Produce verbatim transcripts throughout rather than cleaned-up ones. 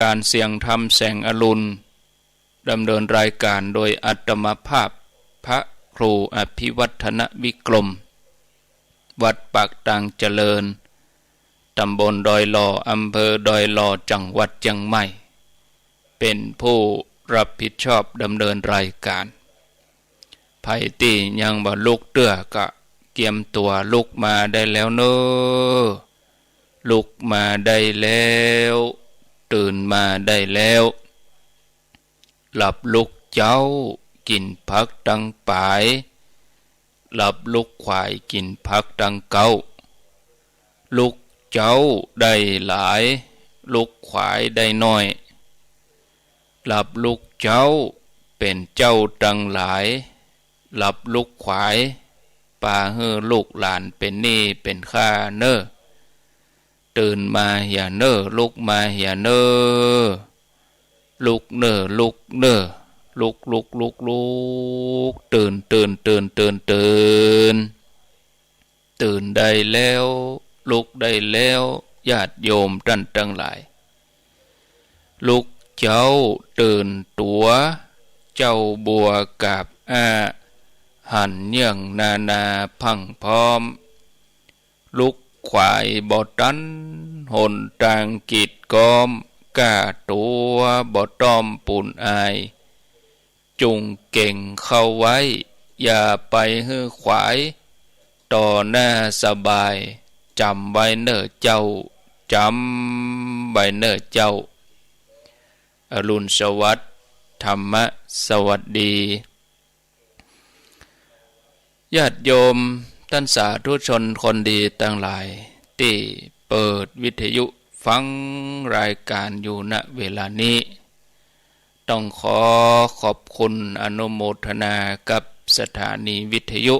านเสียงธรรมแสงอรุณ ดำเนินรายการโดยอาตมาภาพ พระครูอภิวัฒนวิกรม วัดปากตางเจริญ ตำบลดอยหล่อ อำเภอดอยหล่อ จังหวัดเจียงใหม่ เป็นผู้รับผิดชอบดำเนินรายการ ใผตี้ยังบ่ลุกเตื้อก็เกียมตั๋วลุกมาได้แล้วเน่อ ลุกมาได้แล้ว ตื่นมาได้แล้ว หลับลุกเจ๊า กิ๋นผักตังป๋าย หลับลุกขวาย กิ๋นผักตังเก๊า ลุกเจ๊าได้หลาย ลุกขวายได้น้อย หลับลุกเจ๊า เป๋นเจ้าตังหลาย หลับลุกขวาย ปาหื้อลูกหลานเป๋นหนี้เป๋นค่าเน่อ ตื่นมาเหียเน่อ ลุกมาเหียเน่อ ลุกเน่อ ลุกเน่อ ลุก ลุก ลุก ลุก ตื่น ตื่น ตื่น ตื่น ตื่น ตื่นได้แล้ว ลุกได้แล้ว ญาติโยมต้านตังหลาย ลุกเจ๊าตื่นตั๋ว เจ๊าบัวกาบอ้า หันเยื่องนานาพรั่งพร้อม ลุกขวายบ่ตัน หนตางกีดก๊อม ก้าตั๋วบ่ต้อมปูนอาย จุ่งเก๋งเข้าไว้ อย่าไปหื้อขวาย ต่อหน้าสบาย จ๋ำไว้เน่อเจ้า จ๋ำไว้เน่อเจ้า อรุณสวัสดิ์ ธรรมะสวัสดี ญาติโยมต้านสาธุชนคนดีตังหลาย ตี้เปิดวิทยุฟังรายการอยู่ ณ เวลานี้ ต้องขอขอบคุณอนุโมทนากับสถานีวิทยุ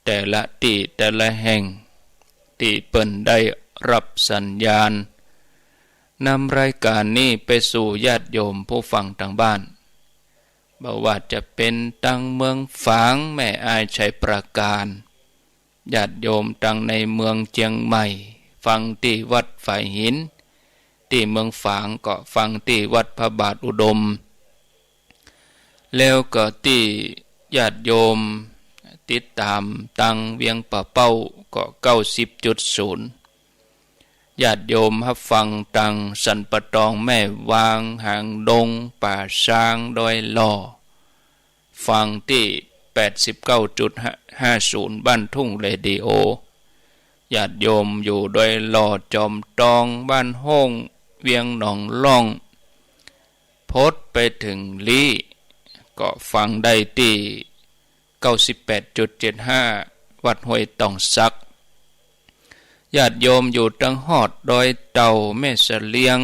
แต่ละตี้แต่ละแห่ง ตี้เปิ้นได้ฮับสัญญาณ นำรายการนี้ไปสู่ญาติโยมผู้ฟังตางบ้าน บ่ว่าจะเป๋นตางเมืองฝาง แม่อาย ชัยปราการ ญาติโยมตางในเมืองเจียงใหม่ ฟังตี้วัดฝายหิน ตี้เมืองฝางก็ฟังตี้วัดพระบาทอุดม แล้วก็ตี้ญาติโยมติดต๋ามตางเวียงป่าเป้าก็เก้าสิบจุดศูนย์ ญาติโยมฮับฟังตางสันป่าตอง แม่วาง หางดง ป่าซาง ดอยหล่อ ฟังตี้แปดสิบเก้าจุดห้าศูนย์ บ้านทุ่งเรดิโอ ญาติโยมอยู่ดอยหล่อ จอมตอง บ้านโฮ่ง เวียงหนองล่อง พดไปเถิงลี้ ก็ฟังได้ตี้เก้าสิบแปดจุดเจ็ดห้า วัดห้วยตองสัก ญาติโยมอยู่ตางฮอดดอยเต่า แม่เสลียง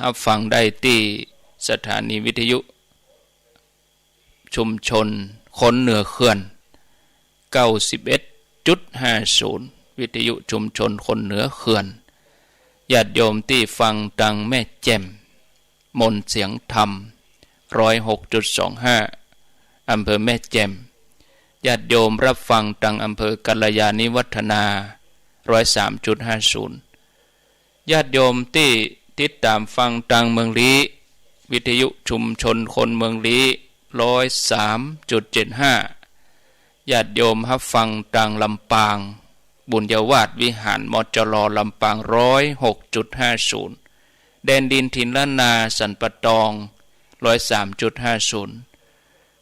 ฮับฟังได้ตี้สถานีวิทยุ ชุมชนคนเหนือเขื่อน เก้าสิบเอ็ดจุดห้าศูนย์ วิทยุชุมชนคนเหนือเขื่อน ญาติโยมตี้ฟังตางแม่แจ่ม มนต์เสียงธรรม ร้อยหกจุดสองห้า อำเภอแม่แจ่ม ญาติโยมฮับฟังตางอำเภอกัลยาณิวัฒนา ร้อยสามจุดห้าศูนย์ ญาติโยมตี้ติดต๋ามฟังตางเมืองลี้ วิทยุชุมชนคนเมืองลี้ ร้อยสามจุดเจ็ดห้า ญาติโยมฮับฟังตางลำปาง บุญญาวาสวิหาร มจร ลำปาง ร้อยหกจุดห้าศูนย์ แดนดินถิ่นล้านนาสันป่าตอง ร้อยสามจุดห้าศูนย์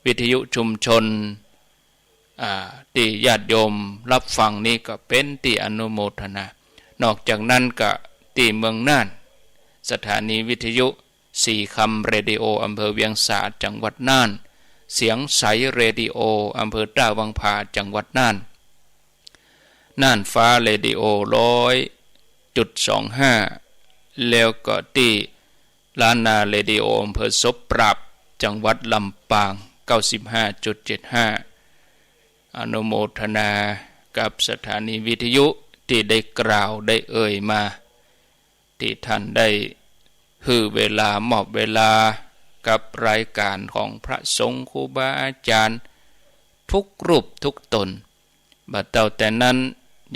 วิทยุชุมชน อ่า ตี้ญาติโยมฮับฟังนี้ก็เป๋นตี้อนุโมทนา นอกจากนั้นก็ตี้เมืองน่าน สถานีวิทยุศรีคำเรดิโอ อำเภอเวียงสา จังหวัดน่าน เสียงใสเรดิโอ อำเภอต้าวังผา จังหวัดน่าน น่านฟ้าเรดิโอ ร้อยจุดสองห้า แล้วก็ตี้ล้านนาเรดิโอ อำเภอศพปราบ จังหวัดลำปาง เก้าสิบห้าจุดเจ็ดห้า อนุโมทนากับสถานีวิทยุตี้ได้กล่าวได้เอ่ยมา ตี้ต้านได้หื้อเวลามอบเวลากับรายการของพระสงฆ์ครูบาอาจารย์ทุกรูปทุกต๋น บ่เต้าแต่นั้น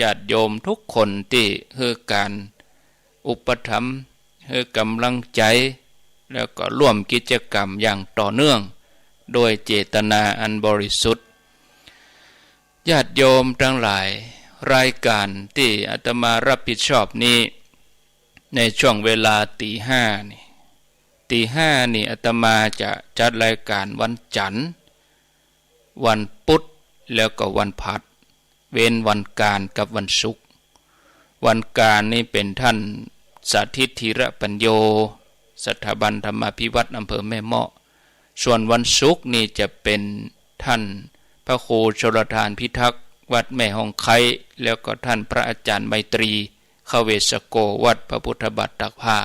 ญาติโยมทุกคนตี้หื้อก๋านอุปถัมภ์ หื้อกำลังใจ๋ แล้วก็ร่วมกิจกรรมอย่างต่อเนื่อง โดยเจตนาอันบริสุทธิ์ ญาติโยมตังหลาย รายการตี้อาตมารับผิดชอบนี้ ในช่วงเวลาตี๋ห้านี่ ตี๋ห้านี่อาตมาจะจัดรายการวันจั๋นทร์ วันปุ๊ด แล้วก็วันผัด เว้นวันก๋านกับวันศุกร์ วันก๋านนี่เป๋นท่านสถิตธีระปัญโญ สถาบันธรรมาภิวัฒน์อำเภอแม่เมาะ ส่วนวันศุกร์นี่จะเป๋นท่านพระครูชลทานพิทักษ์ วัดแม่ฮ่องไคร้ แล้วก็ท่านพระอาจารย์ไมตรี ขเวสโก วัดพระพุทธบาทตากผ้า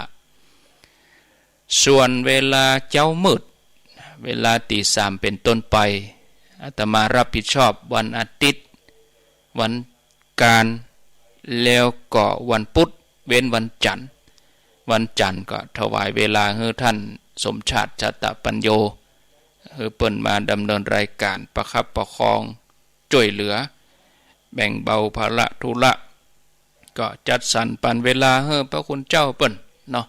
ส่วนเวลาเจ๊ามืด เวลาตี๋สามเป๋นต้นไป อาตมารับผิดชอบวันอาทิตย์ วันก๋าน แล้วก็วันปุ๊ด เว้นวันจั๋นทร์ วันจั๋นทร์ก็ถวายเวลาหื้อท่านสมชาติ ชาตปัญโญ หื้อเปิ้นมาดำเนินรายการประคับประคอง จ้วยเหลือ แบ่งเบาภาระธุระ ก็จัดสรรปันเวลาหื้อพระคุณเจ้าเปิ้นเนาะ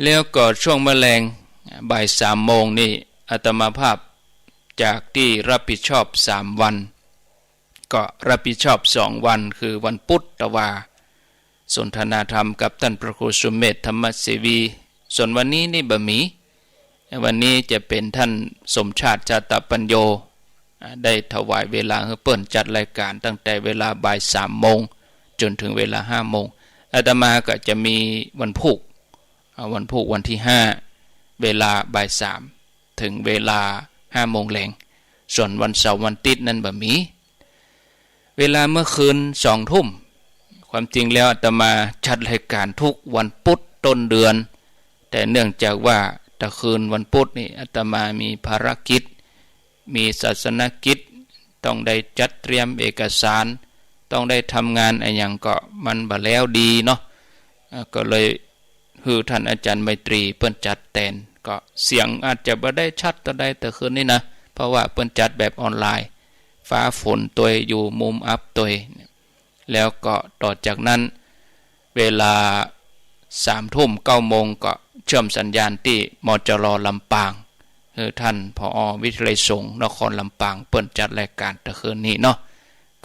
แล้วก็ช่วงมะแลง บ่ายสามโมงนี่ อาตมาภาพจากตี้รับผิดชอบสามวัน ก็รับผิดชอบสองวัน คือวันปุ๊ดตะวา สนทนาธรรมกับท่านพระครูสุเมธ ธรรมเสวี ส่วนวันนี้นี่บ่มี วันนี้จะเป๋นท่านสมชาติ ชาตปัญโญ อ่า ได้ถวายเวลาหื้อเปิ้นจัดรายการตั้งแต่เวลาบ่ายสามโมงจ๋นถึงเวลาห้าโมง อาตมาก็จะมีวันพูก อ่า วันพูกวันตี้ห้า เวลาบ่ายสาม เถิงเวลาห้าโมงแลง ส่วนวันเสาร์วันอาทิตย์นั้นบ่มี เวลาเมื่อคืนสองทุ่ม ความจริงแล้วอาตมาจัดรายการทุกวันปุ๊ดต้นเดือน แต่เนื่องจากว่าตะคืนวันปุ๊ดนี่อาตมามีภารกิจ มีศาสนกิจ ต้องได้จัดเตรียมเอกสาร ต้องได้ทำงานอะหยังก็มันบ่แล้วดีเนาะ อ่า ก็เลย หื้อท่านอาจารย์ไมตรีเปิ้นจัดแตน ก็เสียงอาจจะบ่ได้ชัดเต้าใดตะคืนนี้นะ เพราะว่าเปิ้นจัดแบบออนไลน์ ฟ้าฝนตวย อยู่มุมอับตวย แล้วก็ต่อจากนั้น เวลาสามทุ่มเก้าโมงก็เชื่อมสัญญาณตี้ มจร ลำปาง หื้อท่าน ผอ วิทยาลัยสงฆ์นครลำปาง เปิ้นจัดรายการตะคืนนี้เนาะ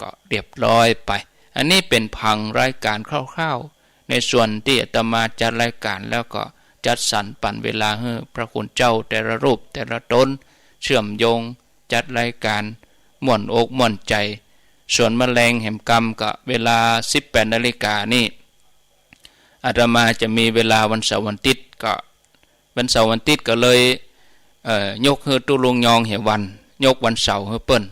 ก็เรียบร้อยไป อันนี้เป๋นผังรายการคร่าวๆ ในส่วนตี้อาตมาจัดรายการแล้วก็จัดสรรปันเวลาหื้อพระคุณเจ้าแต่ละรูปแต่ละต๋น เชื่อมโยงจัดรายการม่วนอกม่วนใจ๋ ส่วนมะแลงแหมกำก็เวลาสิบแปดนาฬิกานี่ อาตมาจะมีเวลาวันเสาร์วันอาทิตย์ ก็วันเสาร์วันอาทิตย์ก็เลย เอ่อ ยกหื้อตุ๊ลุงยองเหียวัน ยกวันเสาร์หื้อเปิ้น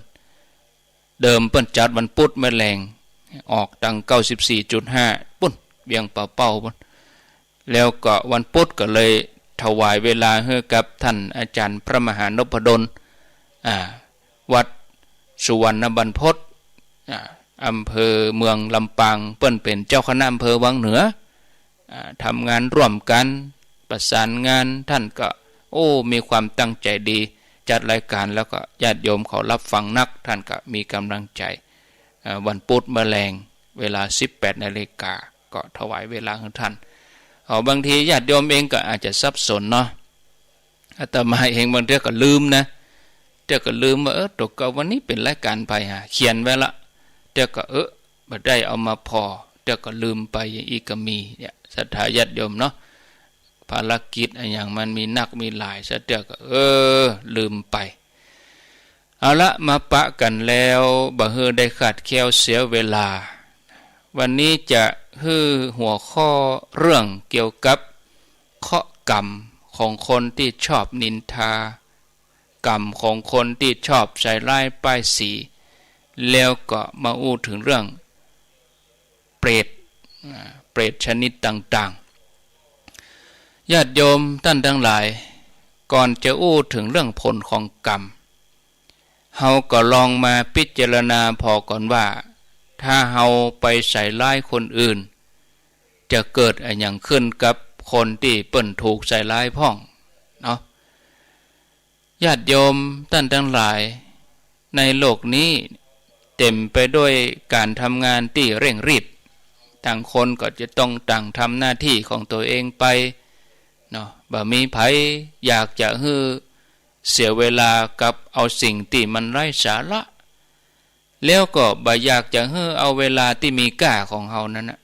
เดิมเปิ้นจัดวันปุ๊ดมะแลง ออกตังเก้าสิบสี่จุดห้า ปู๊น เวียงป่าเป้าปู๊น แล้วก็วันปุ๊ดก็เลยถวายเวลาหื้อกับท่านอาจารย์พระมหานพดล อ่า วัดสุวรรณบรรพต อ่า อำเภอเมืองลำปาง เปิ้นเป๋นเจ้าคณะอำเภอวังเหนือ อ่า ทำงานร่วมกั๋น ประสานงาน ท่านก็ โอ้ มีความตั้งใจ๋ดี จัดรายการแล้วก็ญาติโยมเขารับฟังนัก ท่านก็มีกำลังใจ๋ อ่า วันปุ๊ดมะแลง เวลาสิบแปดนาฬิกา ก็ถวายเวลาหื้อท่าน เอา บางทีญาติโยมเองก็อาจจะสับสนเนาะ อาตมาเองบางเตื้อก็ลืมนะ เตื้อก็ลืมว่า เออ ตกลงวันนี้เป๋นรายการใผหา เขียนไว้ละ เตื้อก็ เออ บ่ได้เอามาผ่อ เตื้อก็ลืมไป อย่างอี้ก็มี เนี่ย ศรัทธาญาติโยมเนาะ ภารกิจอะหยังมันมีนักมีหลาย ซะเตื้อก็ เออ ลืมไป เอาละ มาปะกั๋นแล้ว บ่หื้อได้ขาดแคลนเสียเวลา วันนี้จะหื้อหัวข้อเรื่องเกี่ยวกับเคราะห์กรรมของคนตี้ชอบนินทา กรรมของคนตี้ชอบใส่ร้ายป้ายสี แล้วก็มาอู้เถิงเรื่องเปรต อ่า เปรตชนิดต่างๆ ญาติโยมต้านตังหลาย ก่อนจะอู้เถิงเรื่องผลของกรรม เฮาก็ลองมาพิจารณาผ่อก่อนว่า ถ้าเฮาไปใส่ร้ายคนอื่น จะเกิดอะหยังขึ้นกับคนตี้เปิ้นถูกใส่ร้ายพ่อง เนาะ ญาติโยมต้านตังหลาย ในโลกนี้เต็มไปด้วยก๋านทำงานตี้เร่งรีบ ต่างคนก็จะต้องต่างทำหน้าตี้ของตั๋วเองไปเนาะ บ่มีใผอยากจะหื้อเสียเวลากับเอาสิ่งตี้มันไร้สาระ แล้วก็บ่อยากจะหื้อเอาเวลาตี้มีก้าของเฮานั้นน่ะ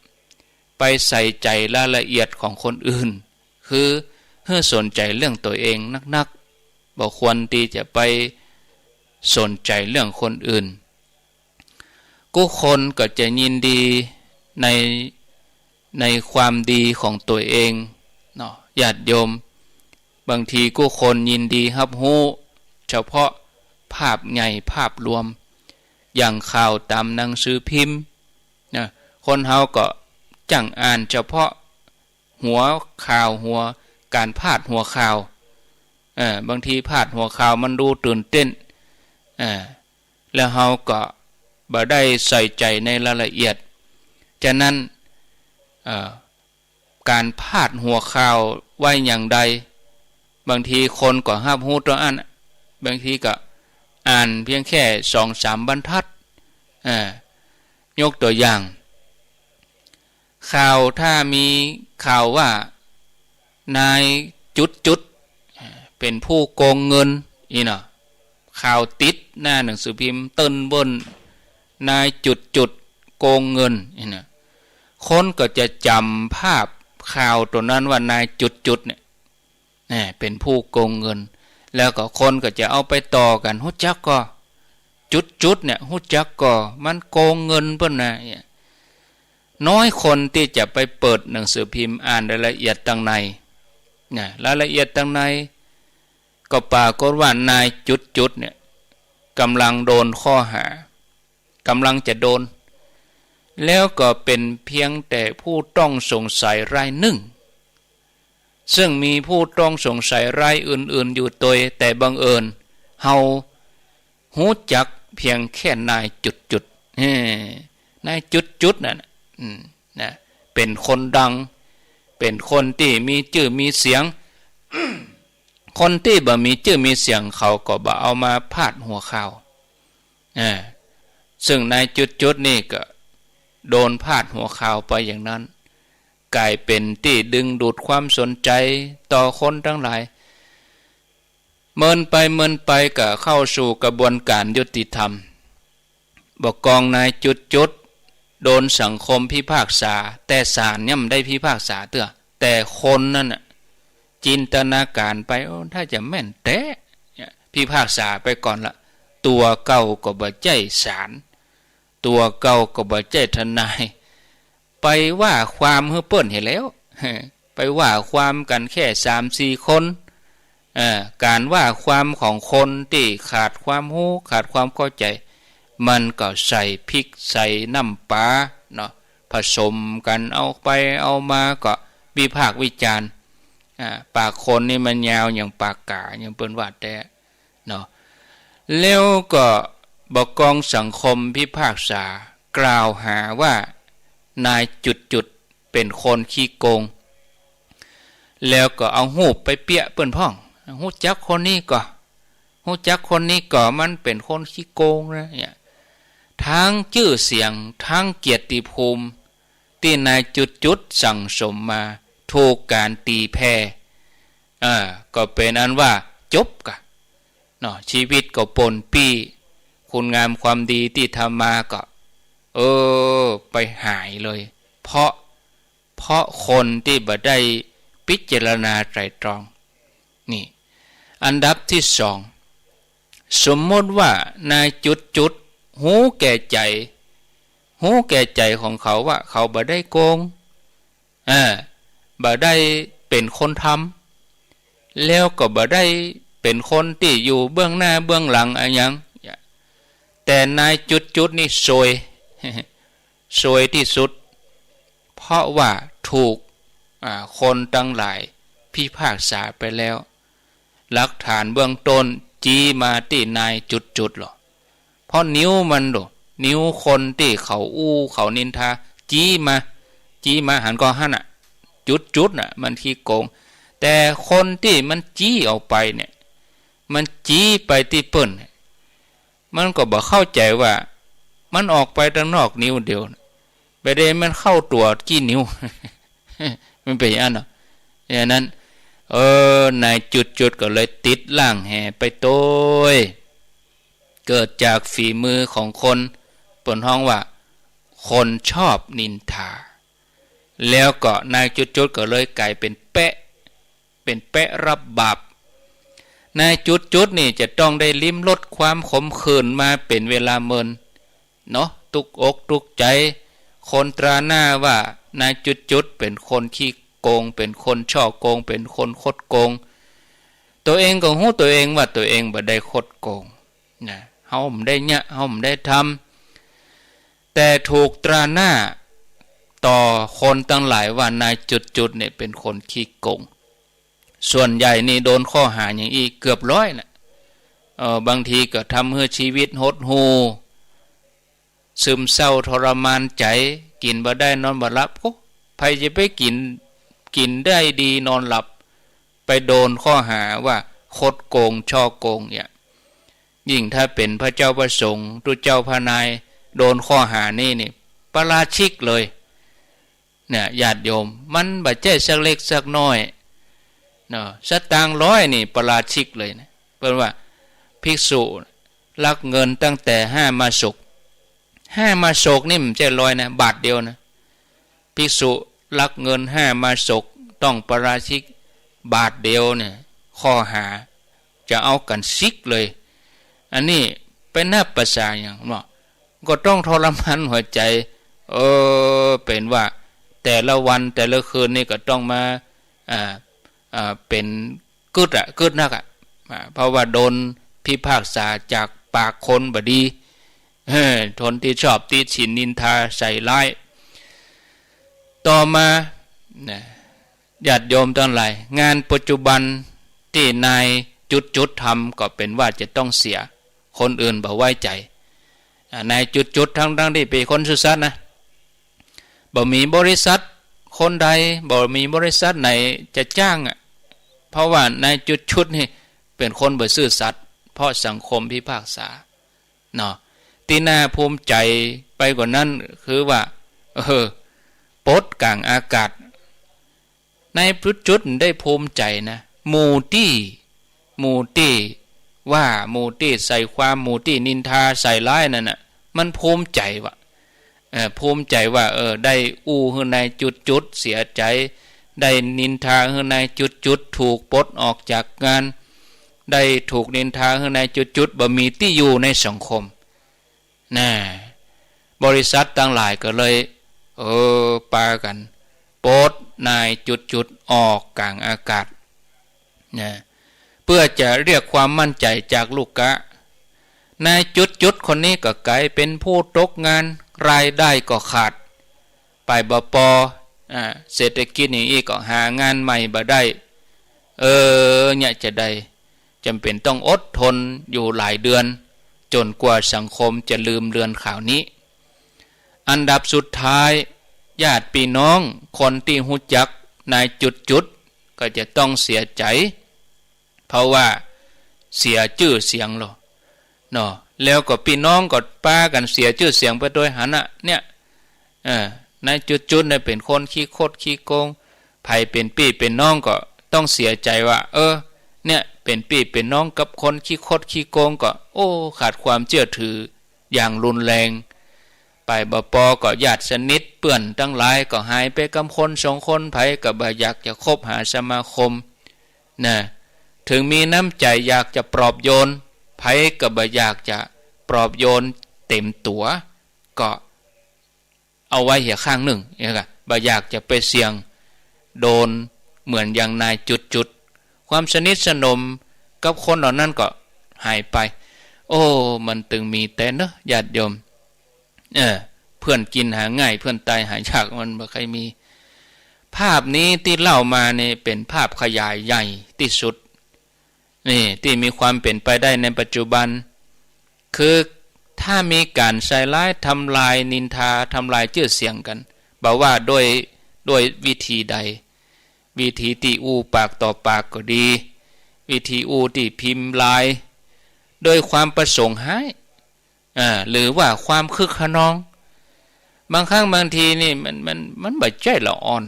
ไปใส่ใจ๋รายละเอียดของคนอื่น คือหื้อสนใจ๋เรื่องตั๋วเองนักๆ บ่ควรตี้จะไปสนใจ๋เรื่องคนอื่น กู้คนก็จะยินดีใน ในความดีของตั๋วเองเนาะ ญาติโยม บางทีกู้คนยินดีฮับฮู้เฉพาะภาพใหญ่ภาพรวม อย่างข่าวต๋ามหนังสือพิมพ์นะ คนเฮาก็จ้างอ่านเฉพาะหัวข่าว หัว ก๋านพาดหัวข่าว เออ บางทีพาดหัวข่าวมันดูตื่นเต้น เออ แล้วเฮาก็บ่ได้ใส่ใจ๋ในรายละเอียด ฉะนั้น เอ่อ ก๋านพาดหัวข่าวไว้อย่างใด บางทีคนก็ฮับฮู้เต้าอั้น บางทีก็อ่านเพียงแค่สองสามบรรทัด อ่า ยกตั๋วอย่าง ข่าวถ้ามีข่าวว่า นายจุดจุด เป๋นผู้โกงเงิน อี้เนาะ ข่าวติดหน้าหนังสือพิมพ์เติ๊นเบิ้น นายจุดจุดโกงเงิน อี้เนาะ คนก็จะจ๋ำภาพข่าวตั๋วนั้นว่านายจุดจุดเนี่ย แหม เป๋นผู้โกงเงิน แล้วก็คนก็จะเอาไปต่อกั๋น ฮู้จักก่อ จุดจุดเนี่ย ฮู้จักก่อ มันโกงเงินเปิ้นนะ เนี่ย น้อยคนตี้จะไปเปิดหนังสือพิมพ์อ่านรายละเอียดตังใน นะ รายละเอียดตังใน ก็ปรากฏว่านายจุดจุดเนี่ย ก่ำลังโดนข้อหา ก่ำลังจะโดน แล้วก็เป๋นเพียงแต่ผู้ต้องสงสัยรายนึ่ง ซึ่งมีผู้ต้องสงสัยรายอื่นๆ อยู่ตวย แต่บังเอิญเฮาฮู้จักเพียงแค่นายจุดจุด เฮ้ นายจุดจุดนั่นน่ะ อืม นะ เป๋นคนดัง เป๋นคนตี้มีจื้อมีเสียง คนตี้บ่มีจื้อมีเสียงเขาก็บ่เอามาพาดหัวข่าว อ่า ซึ่งนายจุดจุดนี่ก็โดนพาดหัวข่าวไปอย่างนั้น ก๋ายเป๋นตี้ดึงดูดความสนใจ๋ต่อคนตังหลาย เมินไปเมินไปก็เข้าสู่กระบวนก๋านยุติธรรม บ่ากองนายจุดจุดโดนสังคมพิพากษา แต่ศาลยังบ่ได้พิพากษาเตื้อ แต่คนนั้นน่ะ จินตนาก๋านไป โอ้ ถ้าจะแม่นแต๊ เนี่ย พิพากษาไปก่อนละ ตั๋วเก่าก็บ่ใจ้ศาล ตั๋วเก่าก็บ่ใจ้ทนาย ไปว่าความหื้อเปิ้นหั้นแหละ ไปว่าความกั๋นแค่สามสี่คน เอ่อ ก๋านว่าความของคนตี้ขาดความฮู้ ขาดความเข้าใจ๋ มันก็ใส่พริกใส่น้ำป๋าเนาะ ผสมกั๋น เอาไปเอามาก็วิพากษ์วิจารณ์ อ่า ปากคนนี่มันยาวอย่างปากก๋า อย่างเปิ้นว่าแต๊เนาะ แล้วก็บ่ากองสังคมพิพากษากล่าวหาว่านายจุดจุดเป๋นคนขี้โกง แล้วก็เอาฮูปไปเปียะเปิ้นพ่อง ฮู้จักคนนี้ก่อ ฮู้จักคนนี้ก่อ มันเป๋นคนขี้โกงนะ เนี่ย ทั้งจื้อเสียง ทั้งเกียรติภูมิ ตี้นายจุดจุดสั่งสมมา ถูกก๋านตี๋แผ่ อ่า ก็เป๋นอันว่าจบกะ เนาะ ชีวิตก็ป่นปี้ คุณงามความดีตี้ทำมาก็ เออ ไปหายเลย เพราะ เพราะคนตี้บ่ได้พิจารณาไตร่ตรอง นี่ อันดับตี้สอง สมมติว่านายจุดจุดฮู้แก่ใจ๋ ฮู้แก่ใจ๋ของเขาว่าเขาบ่ได้โกง เออ บ่ได้เป๋นคนทำ แล้วก็บ่ได้เป๋นคนตี้อยู่เบื้องหน้าเบื้องหลังอะหยัง แต่นายจุดจุดนี่ซวย ซวยตี้สุด เพราะว่าถูก อ่า คนตังหลายพิพากษาไปแล้ว หลักฐานเบื้องต้นจี๊มาตี้นายจุดจุดหล่อ เพราะนิ้วมันหล่อ นิ้วคนตี้เขาอู้เขานินทา จี๊มา จี๊มาหันก่อหั้นน่ะ จุดจุดน่ะ มันขี้โกง แต่คนตี้มันจี๊ออกไปเนี่ย มันจี๊ไปตี้เปิ้นเนี่ย มันก็บ่เข้าใจ๋ว่า มันออกไปตังนอกนิ้วเดียวน่ะ ไป แต่เดะมันเข้าตั๋วกี้นิ้ว มันเป๋นอันเนาะ อย่างนั้น เออ นายจุดจุดก็เลยติดร่างแหไปโตย เกิดจากฝีมือของคน เปิ้นฮ้องว่า คนชอบนินทา แล้วก็นายจุดจุดก็เลยก๋ายเป๋นแป๊ะ เป๋นแป๊ะรับบาป นายจุดจุดนี่จะต้องได้ลิ้มรสความขมขื่นมาเป๋นเวลาเมิน เนาะ ตุ๊กอกตุ๊กใจ๋ คนตราหน้าว่านายจุดจุดเป๋นคนขี้โกง เป๋นคนฉ้อโกง เป๋นคนคดโกง ตั๋วเองก็ฮู้ตั๋วเองว่าตั๋วเองบ่ได้คดโกงนะ เฮาบ่ได้เยียะ เฮาบ่ได้ทำ แต่ถูกตราหน้าต่อคนตังหลายว่านายจุดจุดเนี่ยเป๋นคนขี้โกง ส่วนใหญ่นี่โดนข้อหาอย่างอี้เกือบร้อยแหละ เออ บางทีก็ทำหื้อชีวิตหดหู่ ซึมเศร้าทรมานใจ๋ กิ๋นบ่ได้นอนบ่หลับ โอ้ ใผจะไปกิ๋น กิ๋นได้ดีนอนหลับ ไปโดนข้อหาว่าคดโกงฉ้อโกงเนี่ย ยิ่งถ้าเป๋นพระเจ้าพระสงฆ์ ตุ๊เจ้าพระนาย โดนข้อหานี้นี่ ปาราชิกเลย เนี่ย ญาติโยม มันบ่ใจ้สักเล็กสักน้อย เนาะ สตางค์ร้อยนี่ปาราชิกเลยนะ เปิ้นว่าภิกษุลักเงินตั้งแต่ห้ามาศก ห้ามาศกนี่บ่ใจ้ร้อยนะ บาทเดียวนะ ภิกษุลักเงินห้ามาศกต้องปาราชิกบาทเดียวเนี่ย ข้อหาจะเอากั๋นสิกเลย อันนี้ไปนับประสาหยังเนาะ ก็ต้องทรมานหัวใจ๋ เออ เป๋นว่าแต่ละวันแต่ละคืนนี่ก็ต้องมา อ่า อ่า เป๋นกึ๊ดอะ กึ๊ดนักอะ อ่า เพราะว่าโดนพิพากษาจากปากคนบ่ดี เออ คนตี้ชอบติฉินนินทาใส่ร้าย ต่อมา นะ ญาติโยมตังหลาย งานปัจจุบันตี้นายจุดจุดทำก็เป๋นว่าจะต้องเสีย คนอื่นบ่ไว้ใจ๋ อ่า นายจุดจุด ทั้งๆ ตี้เป๋นคนซื่อสัตย์นะ บ่มีบริษัทคนใด บ่มีบริษัทไหนจะจ้างอะ เพราะว่านายจุดจุดนี่เป๋นคนบ่ซื่อสัตย์ เพราะสังคมพิพากษา เนาะ ตี้น่าภูมิใจ๋ไปกว่านั้นคือว่า เออ ปลดก๋างอากาศ นายจุดจุดได้ภูมิใจ๋นะ หมู่ตี้ หมู่ตี้ว่า หมู่ตี้ใส่ความ หมู่ตี้นินทาใส่ร้ายนั่นน่ะ มันภูมิใจ๋ว่ะ เออ ภูมิใจ๋ว่า เออ ได้อู้หื้อนายจุดจุดเสียใจ๋ ได้นินทาหื้อนายจุดจุดถูกปลดออกจากงาน ได้ถูกนินทาหื้อนายจุดจุดบ่มีตี้อยู่ในสังคม น่ะ บริษัทตังหลายก็เลย เออ ปากั๋นปลดนายจุดจุดออกก๋างอากาศ น่ะ เปื้อจะเรียกความมั่นใจ๋จากลูกก๊ะ นายจุดจุดคนนี้ก็ก๋ายเป๋นผู้ตกงาน รายได้ก็ขาด ไปบ่ปอ อ่า เศรษฐกิจอย่างอี้ก็หางานใหม่บ่ได้ เออ เนี่ยจะใด จ๋ำเป๋นต้องอดทนอยู่หลายเดือน จ๋นกว่าสังคมจะลืมเลือนข่าวนี้ อันดับสุดท้าย ญาติปี้น้องคนตี้ฮู้จักนายจุดจุดก็จะต้องเสียใจ๋ เพราะว่าเสียจื้อเสียงลอ เนาะ แล้วก็ปี้น้องก็ปากั๋นเสียจื้อเสียงไปตวยหั้นน่ะ เนี่ย เออ นายจุดจุดเนี่ยเป๋นคนขี้คดขี้โกง ใผเป๋นปี้เป๋นน้องก็ต้องเสียใจ๋ว่า เออ เนี่ย เป๋นปี้เป๋นน้องกับคนขี้คดขี้โกงก็ โอ้ ขาดความเจื้อถืออย่างรุนแรง ไปบ่ปอก็ญาติสนิทเปื้อนตังหลายก็หายไปกำคนสองคน ใผก็บ่อยากจะคบหาสมาคม น่ะ ถึงมีน้ำใจ๋อยากจะปลอบโยน ใผก็บ่อยากจะปลอบโยนเต๋มตั๋ว ก็เอาไว้เหียข้างนึ่ง เนี่ยค่ะ บ่อยากจะไปเสี่ยงโดนเหมือนอย่างนายจุดจุด ความสนิทสนมกับคนเหล่านั้นก็หายไป โอ้ มันตึงมีแต๊เนาะ ญาติโยม เออ เปื้อนกิ๋นหาง่าย เปื้อนต๋ายหายาก มันบ่ใค่มี ภาพนี้ตี้เล่ามานี่เป๋นภาพขยายใหญ่ตี้สุด นี่ ตี้มีความเป๋นไปได้ในปัจจุบัน คือถ้ามีก๋านใส่ร้ายทำลายนินทา ทำลายจื้อเสียงกั๋น บ่ว่าด้วย ด้วยวิธีใด วิธีตี้อู้ปากต่อปากก็ดี วิธีอู้ตี้พิมพ์ลาย โดยความประสงค์ฮ้าย อ่า หรือว่าความคึกคะนอง บางครั้งบางทีนี่มัน มัน มันบ่ใจ้ละอ่อน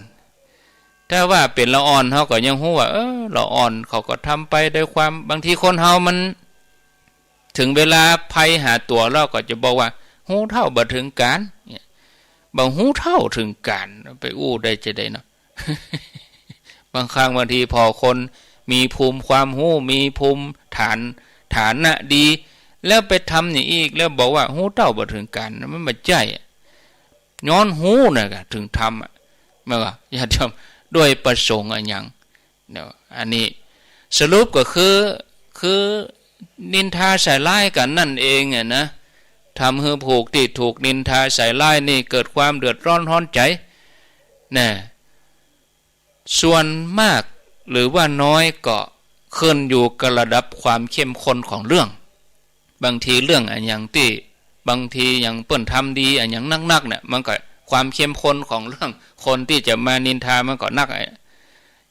ถ้าว่าเป๋นละอ่อน เฮาก็ยังฮู้ว่า เออ ละอ่อน เขาก็ทำไปด้วยความ บางทีคนเฮามัน เถิงเวลาภัยหาตั๋วแล้วก็จะบอกว่า ฮู้เท่าบ่เถิงก๋าน เนี่ย บ่ฮู้เท่าเถิงก๋าน ไปอู้ได้จาใดเนาะ บางครั้งบางทีผ่อคนมีภูมิความฮู้ มีภูมิฐาน ฐานะดี แล้วไปทำอย่างอี้อีก แล้วบอกว่าฮู้เท่าบ่เถิงก๋าน มันบ่ใจ้อะ ย้อนฮู้น่ะกะเถิงทำอะ แม่นบ่ ญาติโยม ด้วยประสงค์อะหยัง เนาะ อันนี้สรุปก็คือ คือนินทาใส่ร้ายกั๋นนั่นเองอะนะ ทำหื้อผู้ตี้ถูกนินทาใส่ร้ายนี่เกิดความเดือดร้อนฮ้อนใจ๋ นะ ส่วนมากหรือว่าน้อยก็ขึ้นอยู่กับระดับความเข้มข้นของเรื่อง บางทีเรื่องอะหยังตี้ บางทีอย่างเปิ้นทำดีอะหยังนักๆ เนี่ย มันก็ความเข้มข้นของเรื่องคนตี้จะมานินทามันก็นักอะ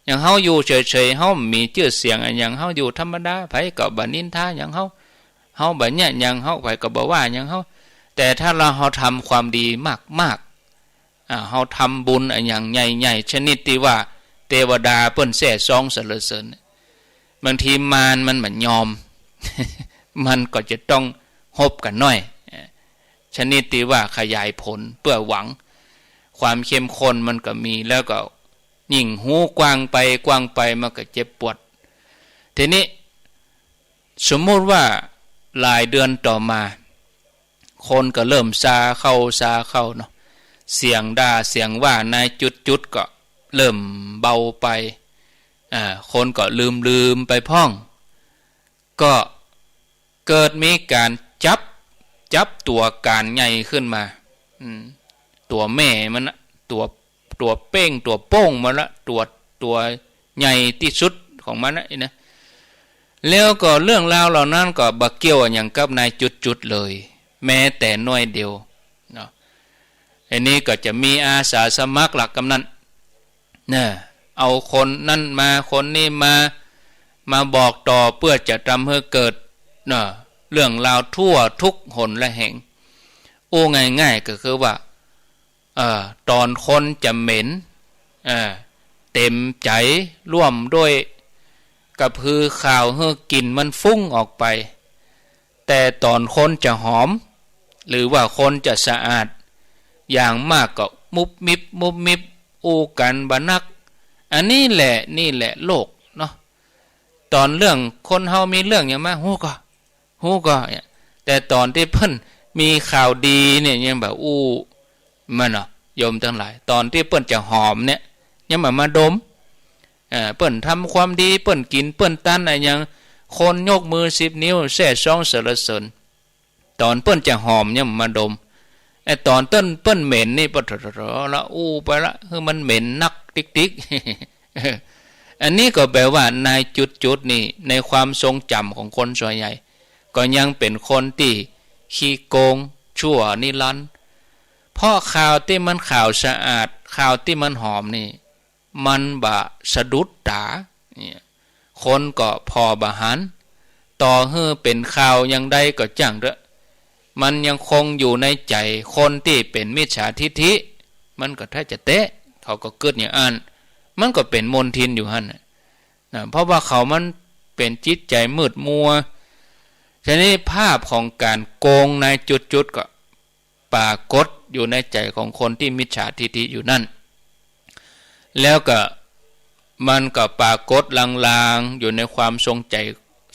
อย่างเฮาอยู่เฉยๆ เฮาบ่มีจื้อเสียงอะหยัง เฮาอยู่ธรรมดา ใผก็บ่นินทาหยังเฮา เฮาบ่เยียะหยังเฮา ใผก็บ่ว่าหยังเฮา แต่ถ้าเฮา เฮาทำความดีมากๆ อ่า เฮาทำบุญอะหยังใหญ่ๆ ชนิดตี้ว่าเตวดาเปิ้นแซ่ซ้องสรรเสริญ บางทีมารมันบ่ยอม มันก็จะต้องฮบกั๋นหน้อย ชนิดตี้ว่าขยายผลเปื้อหวัง ความเข้มข้นมันก็มี แล้วก็ยิ่งฮู้กว้างไปกว้างไปมันก็เจ็บปวด ทีนี้สมมุติว่าหลายเดือนต่อมา คนก็เริ่มซาเข้าซาเข้าเนาะ เสียงด่าเสียงว่านายจุดๆ ก็เริ่มเบาไป อ่า คนก็ลืมๆ ไปพ่อง ก็เกิดมีก๋านจับ จับตั๋วก๋านใหญ่ขึ้นมา อืม ตั๋วแม่มันนะ ตั๋ว ตั๋วเป้ง ตั๋วโป้งมันละ ตั๋ว ตั๋วใหญ่ตี้สุดของมันนะ อี้นะ แล้วก็เรื่องราวเหล่านั้นก็บ่เกี่ยวอะหยังกับนายจุดๆ เลย แม้แต่น้อยเดียวเนาะ อันนี้ก็จะมีอาสาสมัครละกำนัน นะ เอาคนนั้นมา คนนี้มา มาบอกต่อเปื้อจะทำหื้อเกิด นะ เรื่องราวทั่วทุกหนและแห่ง อู้ง่ายๆ ก็คือว่า เอ่อ ต๋อนคนจะเหม็น เอ่อ เต็มใจ๋ ร่วมด้วยกระพือข่าวหื้อกลิ่นมันฟุ้งออกไป แต่ต๋อนคนจะหอม หรือว่าคนจะสะอาด อย่างมากก็มุบมิบมุบมิบ อู้กั๋นบ่นัก อันนี้แหละ นี่แหละโลกเนาะ ต๋อนเรื่องคนเฮามีเรื่องหยังมา ฮู้ก่อ ฮู้ก่อ เนี่ย แต่ต๋อนตี้เปิ้นมีข่าวดีเนี่ยยังบ่อู้มันเนาะ โยมตังหลาย ต๋อนตี้เปิ้นจะหอมเนี่ยยังบ่มาดม เอ่อ เปิ้นทำความดี เปิ้นกิ๋น เปิ้นตันอะหยัง คนยกมือสิบนิ้ว แซ่ซ้องสรรเสริญ ต๋อนเปิ้นจะหอมยังบ่มาดม ไอ้ต๋อนเปิ้น เปิ้นเหม็นนี่ ปะโถๆๆ ละอู้ไปละ หื้อมันเหม็นนักติ๊กๆ อันนี้ก็แปลว่านายจุดๆ นี่ ในความทรงจ๋ำของคนส่วนใหญ่ ก็ยังเป๋นคนตี้ขี้โกงชั่วนิรันดร์ เพราะข่าวตี้มันข่าวสะอาด ข่าวตี้มันหอมนี่ มันบ่สะดุดต๋า เนี่ย คนก็ผ่อบ่หัน ต่อหื้อเป๋นข่าวอย่างใดก็จ้างเต๊อะ มันยังคงอยู่ในใจ๋คนตี้เป๋นมิจฉาทิฏฐิ มันก็ถ้าจะแต๊ เขาก็กึ๊ดอย่างอั้น มันก็เป๋นมลทินอยู่หั้นน่ะ นะ เพราะว่าเขามันเป๋นจิตใจ๋มืดมัว ทีนี้ภาพของก๋านโกงนายจุดๆ ก็ปรากฏอยู่ในใจ๋ของคนตี้มิจฉาทิฏฐิอยู่นั่น แล้วก็มันก็ปรากฏลางๆ อยู่ในความทรงใจ๋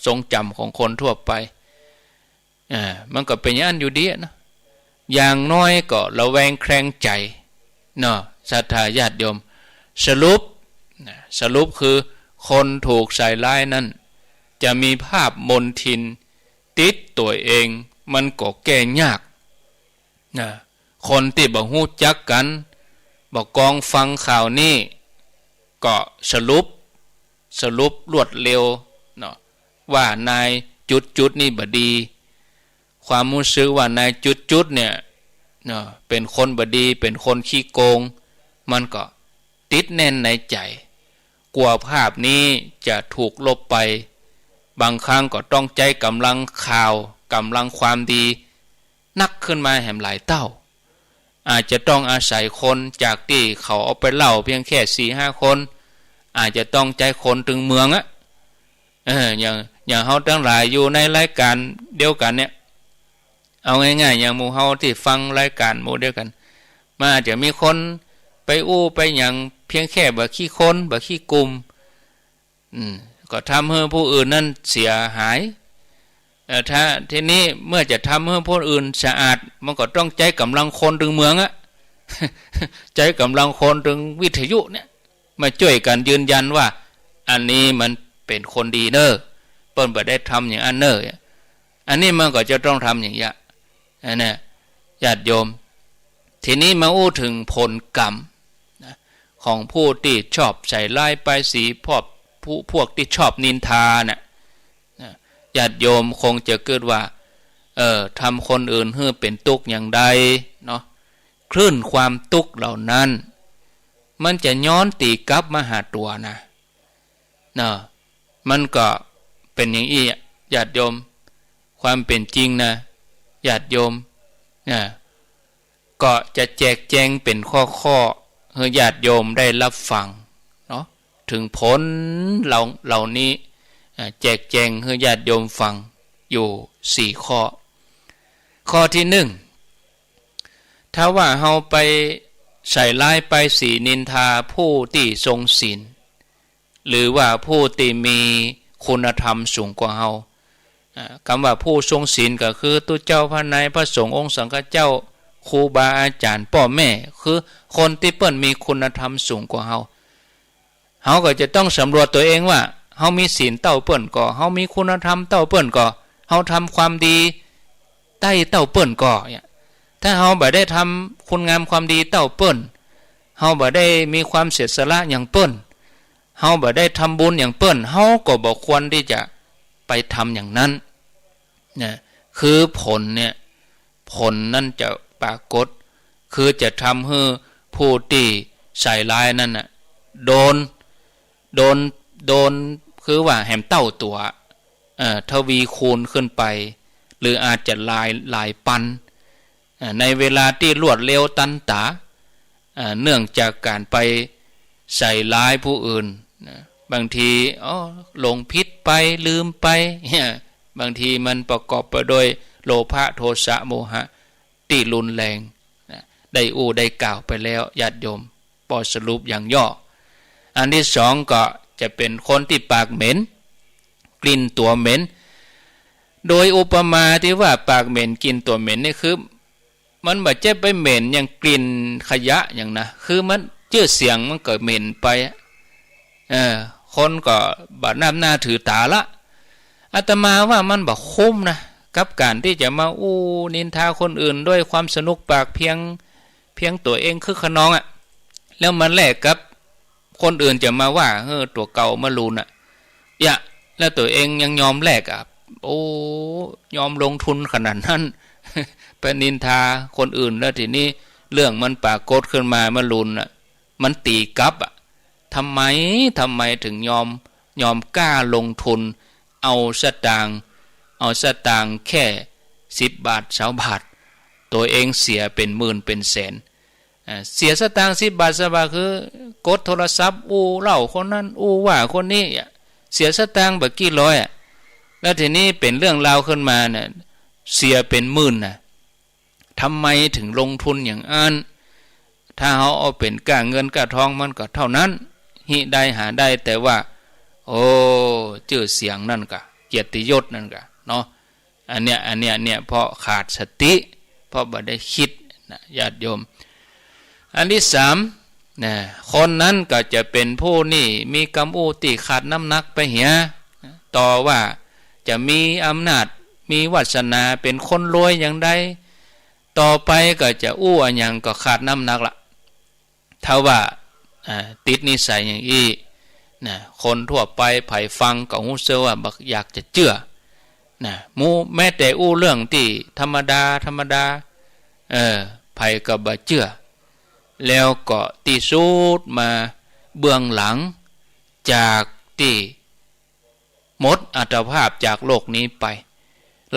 ทรงจ๋ำของคนทั่วไป อ่า มันก็เป๋นอย่างอั้นอยู่ดีอะเนาะ อย่างน้อยก็ระแวงแคลงใจ๋เนาะ ศรัทธาญาติโยม สรุปนะ สรุปคือคนถูกใส่ร้ายนั้น จะมีภาพมลทินติดตั๋วเอง มันก็แก้ยากนะ คนตี้บ่ฮู้จักกั๋น บ่กองฟังข่าวนี้ ก็สรุป สรุปรวดเร็วเนาะ ว่านายจุดๆ นี่บ่ดี ความฮู้สึกว่านายจุดๆ เนี่ยเนาะ เป๋นคนบ่ดี เป๋นคนขี้โกง มันก็ติดแน่นในใจ๋ กว่าภาพนี้จะถูกลบไป บางครั้งก็ต้องใจ๊ก๋ำลังข่าว ก๋ำลังความดี นักขึ้นมาแหมหลายเต้า อาจจะต้องอาศัยคน จากตี้เขาเอาไปเล่าเพียงแค่สี่ห้าคน อาจจะต้องใจ๊คนตึงเมืองอะ เออ อย่าง อย่างเฮาตังหลายอยู่ในรายก๋านเดียวกั๋นเนี่ย เอาง่ายๆ อย่างหมู่เฮาตี้ฟังรายก๋านหมู่เดียวกั๋น มันอาจจะมีคนไปอู้ไปหยังเพียงแค่บ่ากี่คน บ่ากี่กลุ่ม อืม ก็ทำหื้อผู้อื่นนั้นเสียหาย เอ่อ ถ้า ทีนี้เมื่อจะทำหื้อผู้อื่นสะอาด มันก็ต้องใจ๊ก๋ำลังคนตึงเมืองอะ ใจ๊ก๋ำลังคนตึงวิทยุเนี่ย มาจ้วยกั๋นยืนยันว่า อันนี้มันเป๋นคนดีเน่อ เปิ้นบ่ได้ทำอย่างอั้นเน่อ อันนี้มันก็จะต้องทำอย่างเงี้ย อันเนี้ย ญาติโยม ทีนี้มาอู้เถิงผลกรรมนะ ของผู้ตี้ชอบใส่ร้ายป้ายสี พวก ผู้ พวกตี้ชอบนินทาน่ะ นะ ญาติโยมคงจะกึ๊ดว่า เออ ทำคนอื่นหื้อเป๋นตุ๊กอย่างใดเนาะ คลื่นความตุ๊กเหล่านั้น มันจะย้อนตี๋กลับมาหาตั๋วนะ เนาะ มันก็เป๋นอย่างอี้อะ ญาติโยม ความเป๋นจริงนะ ญาติโยม นะ ก็จะแจกแจงเป๋นข้อๆ หื้อญาติโยมได้ฮับฟังเนาะ เถิงผลเหล่า เหล่านี้ อ่า แจกแจงหื้อญาติโยมฟังอยู่สี่ข้อ ข้อตี้นึ่ง ถ้าว่าเฮาไปใส่ร้ายป้ายสีนินทาผู้ตี้ทรงศีล หรือว่าผู้ตี้มีคุณธรรมสูงกว่าเฮา อ่า กำว่าผู้ทรงศีลก็คือตุ๊เจ้าพระนาย พระสงฆ์องค์สังฆเจ้า ครูบาอาจ๋ารย์ ป้อแม่ คือคนตี้เปิ้นมีคุณธรรมสูงกว่าเฮา เฮาก็จะต้องสำรวจตั๋วเองว่า เฮามีศีลเต้าเปิ้นก่อ เฮามีคุณธรรมเต้าเปิ้นก่อ เฮาทำความดีได้เต้าเปิ้นก่อ เนี่ย ถ้าเฮาบ่ได้ทำคุณงามความดีเต้าเปิ้น เฮาบ่ได้มีความเสียสละอย่างเปิ้น เฮาบ่ได้ทำบุญอย่างเปิ้น เฮาก็บ่ควรตี้จะไปทำอย่างนั้นนะ คือผลเนี่ย ผลนั้นจะปรากฏ คือจะทำหื้อผู้ตี้ใส่ร้ายนั้นน่ะ โดน โดน โดน คือว่าแหมเต้าตั๋ว เอ่อ ทวีคูณขึ้นไป หรืออาจจะหลาย หลายปัน อ่า ในเวลาตี้รวดเร็วตันต๋า อ่า เนื่องจากก๋านไปใส่ร้ายผู้อื่นนะ บางที อ๋อ หลงผิดไป ลืมไป เนี่ย บางทีมันประกอบไปด้วยโลภะ โทสะ โมหะ ตี้รุนแรงนะ ได้อู้ได้กล่าวไปแล้ว ญาติโยม ปอสรุปอย่างย่อ อันตี้สองก็จะเป๋นคนตี้ปากเหม็น กลิ่นตั๋วเหม็น โดยอุปมาตี้ว่าปากเหม็นกลิ่นตั๋วเหม็นนี่คือ มันบ่ใจ้ไปเหม็นอย่างกลิ่นขยะอย่างนะ คือมันจื้อเสียงมันก็เหม็นไปอะ เออ คนก็บ่นับหน้าถือต๋าละ อาตมาว่ามันบ่คุ้มนะ กับก๋านตี้จะมาอู้นินทาคนอื่นด้วยความสนุกปากเพียง เพียงตั๋วเองคึกคะนองอะ แล้วมาแลกกับคนอื่นจะมาว่า เออ ตั๋วเก่ามาลูนอะ เยียะ แล้วตั๋วเองยังยอมแลกอะ โอ้ ยอมลงทุนขนาดนั้น ไปนินทาคนอื่น แล้วทีนี้เรื่องมันปรากฏขึ้นมา มาลูนอะ มันตี๋กลับอะ ทำไม ทำไมเถิงยอม ยอมกล้าลงทุน เอาสตางค์ เอาสตางค์แค่สิบบาท ซาวบาท ตั๋วเองเสียเป๋นหมื่นเป๋นแสน อ่า เสียสตางค์สิบบาท ซาวบาท คือกดโทรศัพท์อู้เล่าคนนั้น อู้ว่าคนนี้อะ เสียสตางค์บ่ากี่ร้อยอะ แล้วทีนี้เป๋นเรื่องราวขึ้นมาเนี่ย เสียเป๋นหมื่นน่ะ ทำไมเถิงลงทุนอย่างอั้น ถ้าเฮาเอาเป๋นก้าเงินก้าทองมันก็เท่านั้น ฮิได้หาได้ แต่ว่า โอ้ จื้อเสียงนั่นกะ เกียรติยศนั่นกะ เนาะ อันเนี้ย อันเนี้ย เนี่ย เพราะขาดสติ เพราะบ่ได้กึ๊ดนะ ญาติโยม อันตี้สามนะ คนนั้นก็จะเป๋นผู้นี่มีกำอู้ตี้ขาดน้ำหนักไปเหีย ต่อว่าจะมีอำนาจ มีวาสนา เป๋นคนรวยอย่างใด ต่อไปก็จะอู้อะหยังก็ขาดน้ำหนักละ ถ้าว่า อ่า ติดนิสัยอย่างอี้นะ คนทั่วไปใผฟังก็ฮู้สึกว่าบ่อยากจะเจื้อนะ หมู่ แม้แต่อู้เรื่องตี้ธรรมดา ธรรมดา เออ ใผก็บ่เจื้อ แล้วก็ตี้สุดมาเบื้องหลัง จากตี้ หมดอัตภาพจากโลกนี้ไป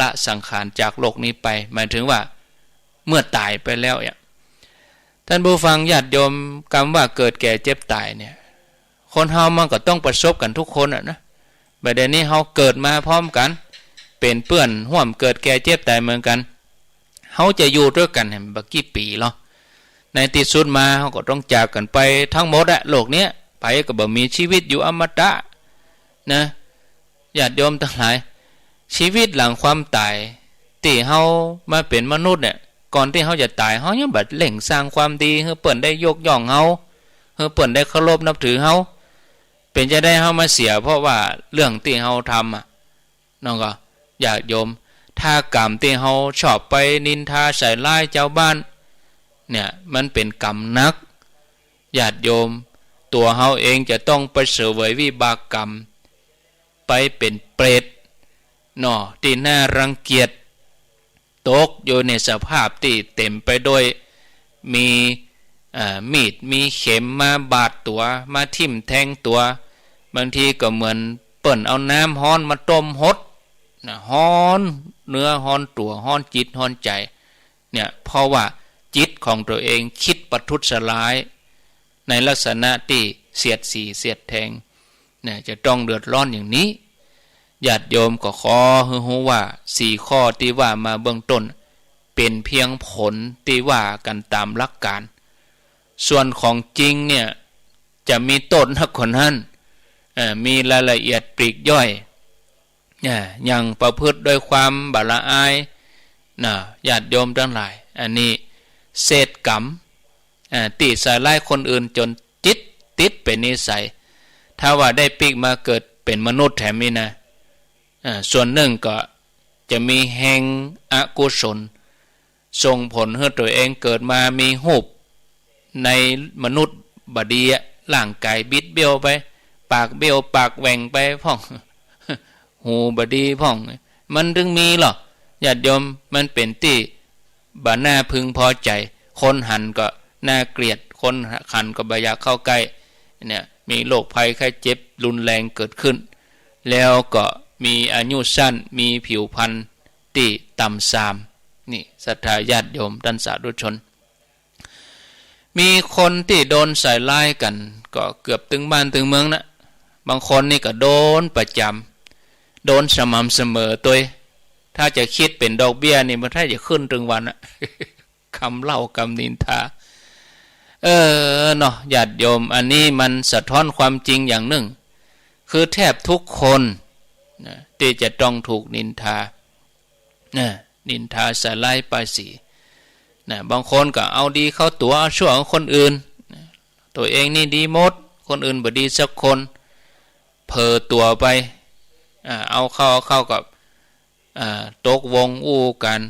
ละสังขารจากโลกนี้ไป หมายถึงว่าเมื่อต๋ายไปแล้วเนี่ย ท่านผู้ฟังญาติโยม กำว่าเกิดแก่เจ็บต๋ายเนี่ย คนเฮามันก็ต้องประสบกั๋นทุกคนอะนะ บ่าเดี่ยวนี้เฮาเกิดมาพร้อมกั๋น เป๋นเปื้อนฮ่วมเกิดแก่เจ็บต๋ายเหมือนกั๋น เฮาจะอยู่ตวยกั๋นแหมบ่ากี่ปี๋ลอ ในตี้สุดมาเฮาก็ต้องจากกั๋นไปตึงหมดอะ โลกเนี้ย ใผก็บ่มีจีวิตอยู่อมตะนะ ญาติโยมตังหลาย จีวิตหลังความต๋าย ตี้เฮามาเป๋นมนุษย์เนี่ย ก่อนตี้เฮาจะต๋าย เฮายังบ่าเร่งสร้างความดี หื้อเปิ้นได้ยกย่องเฮา หื้อเปิ้นได้เคารพนับถือเฮา เป๋นจาใดเฮามาเสียเพราะว่าเรื่องตี้เฮาทำอะ น้องก็ ญาติโยม ถ้ากรรมตี้เฮาชอบไปนินทาใส่ร้ายจาวบ้าน เนี่ย มันเป๋นกรรมหนัก ญาติโยม ตั๋วเฮาเองจะต้องไปเสวยวิบากกรรม ไปเป๋นเปรตเนาะ ตี้น่ารังเกียจ ตกอยู่ในสภาพตี้เต๋มไปโดย มี เอ่อ มีด มีเข็มมาบาดตั๋ว มาทิ่มแทงตั๋ว บางทีก็เหมือนเปิ้นเอาน้ำฮ้อนมาต้มหดนะ ฮ้อน เนื้อฮ้อนตั๋ว ฮ้อนจิตฮ้อนใจ๋ เนี่ย เพราะว่าจิตของตั๋วเองกึ๊ดประทุษร้าย ในลักษณะตี้เสียดสีเสียดแทง เนี่ย จะต้องเดือดร้อนอย่างนี้ ญาติโยมก็ขอหื้อฮู้ว่า สี่ข้อตี้ว่ามาเบื้องต้น เป๋นเพียงผลตี้ว่ากั๋นต๋ามหลักการ ส่วนของจริงเนี่ย จะมีโต้ษหนักกว่านั้น เอ่อ มีรายละเอียดปลีกย่อย เอ่อ อย่างประพฤติด้วยความบ่ละอายนะ ญาติโยมตังหลาย อันนี้เศษกรรม เอ่อ ตี้ใส่ร้ายคนอื่นจ๋นจิตติดเป๋นนิสัย ถ้าว่าได้ปิ๊กมาเกิดเป๋นมนุษย์แถมนี้นะ เอ่อ ส่วนนึ่งก็จะมีแฮงอกุศล ส่งผลหื้อตั๋วเองเกิดมามีฮูปในมนุษย์บ่ดีอะ ร่างก๋ายบิดเบี้ยวไป ปากเบี้ยวปากแหว่งไปพ่อง หูบ่ดีพ่อง มันตึงมีลอ ญาติโยม มันเป๋นตี้บ่น่าพึงพอใจ๋ คนหันก็น่าเกลียด คนหันก็บ่อยากเข้าใก้ เนี่ย มีโรคภัยไข้เจ็บรุนแรงเกิดขึ้น แล้วก็มีอายุสั้น มีผิวพรรณตี้ต่ำทราม นี่ ศรัทธาญาติโยมต้านสาธุชน มีคนตี้โดนใส่ร้ายกั๋น ก็เกือบตึงบ้านตึงเมืองนะ บางคนนี่ก็โดนประจ๋ำ โดนสม่ำเสมอตวย ถ้าจะกึ๊ดเป๋นดอกเบี้ยนี่มันถ้าจะขึ้นตึงวันอะ กำเล่ากำนินทา เออ เนาะ ญาติโยม อันนี้มันสะท้อนความจริงอย่างนึ่ง คือแทบทุกคนนะ ตี้จะต้องถูกนินทา นะ นินทาใส่ร้ายป้ายสี นะ บางคนก็เอาดีเข้าตั๋ว เอาชั่วของคนอื่น นะ ตั๋วเองนี่ดีหมด คนอื่นบ่ดีสักคน เผลอตั๋วไป อ่า เอาเข้า เอาเข้ากับ อ่า ตกวงอู้กั๋น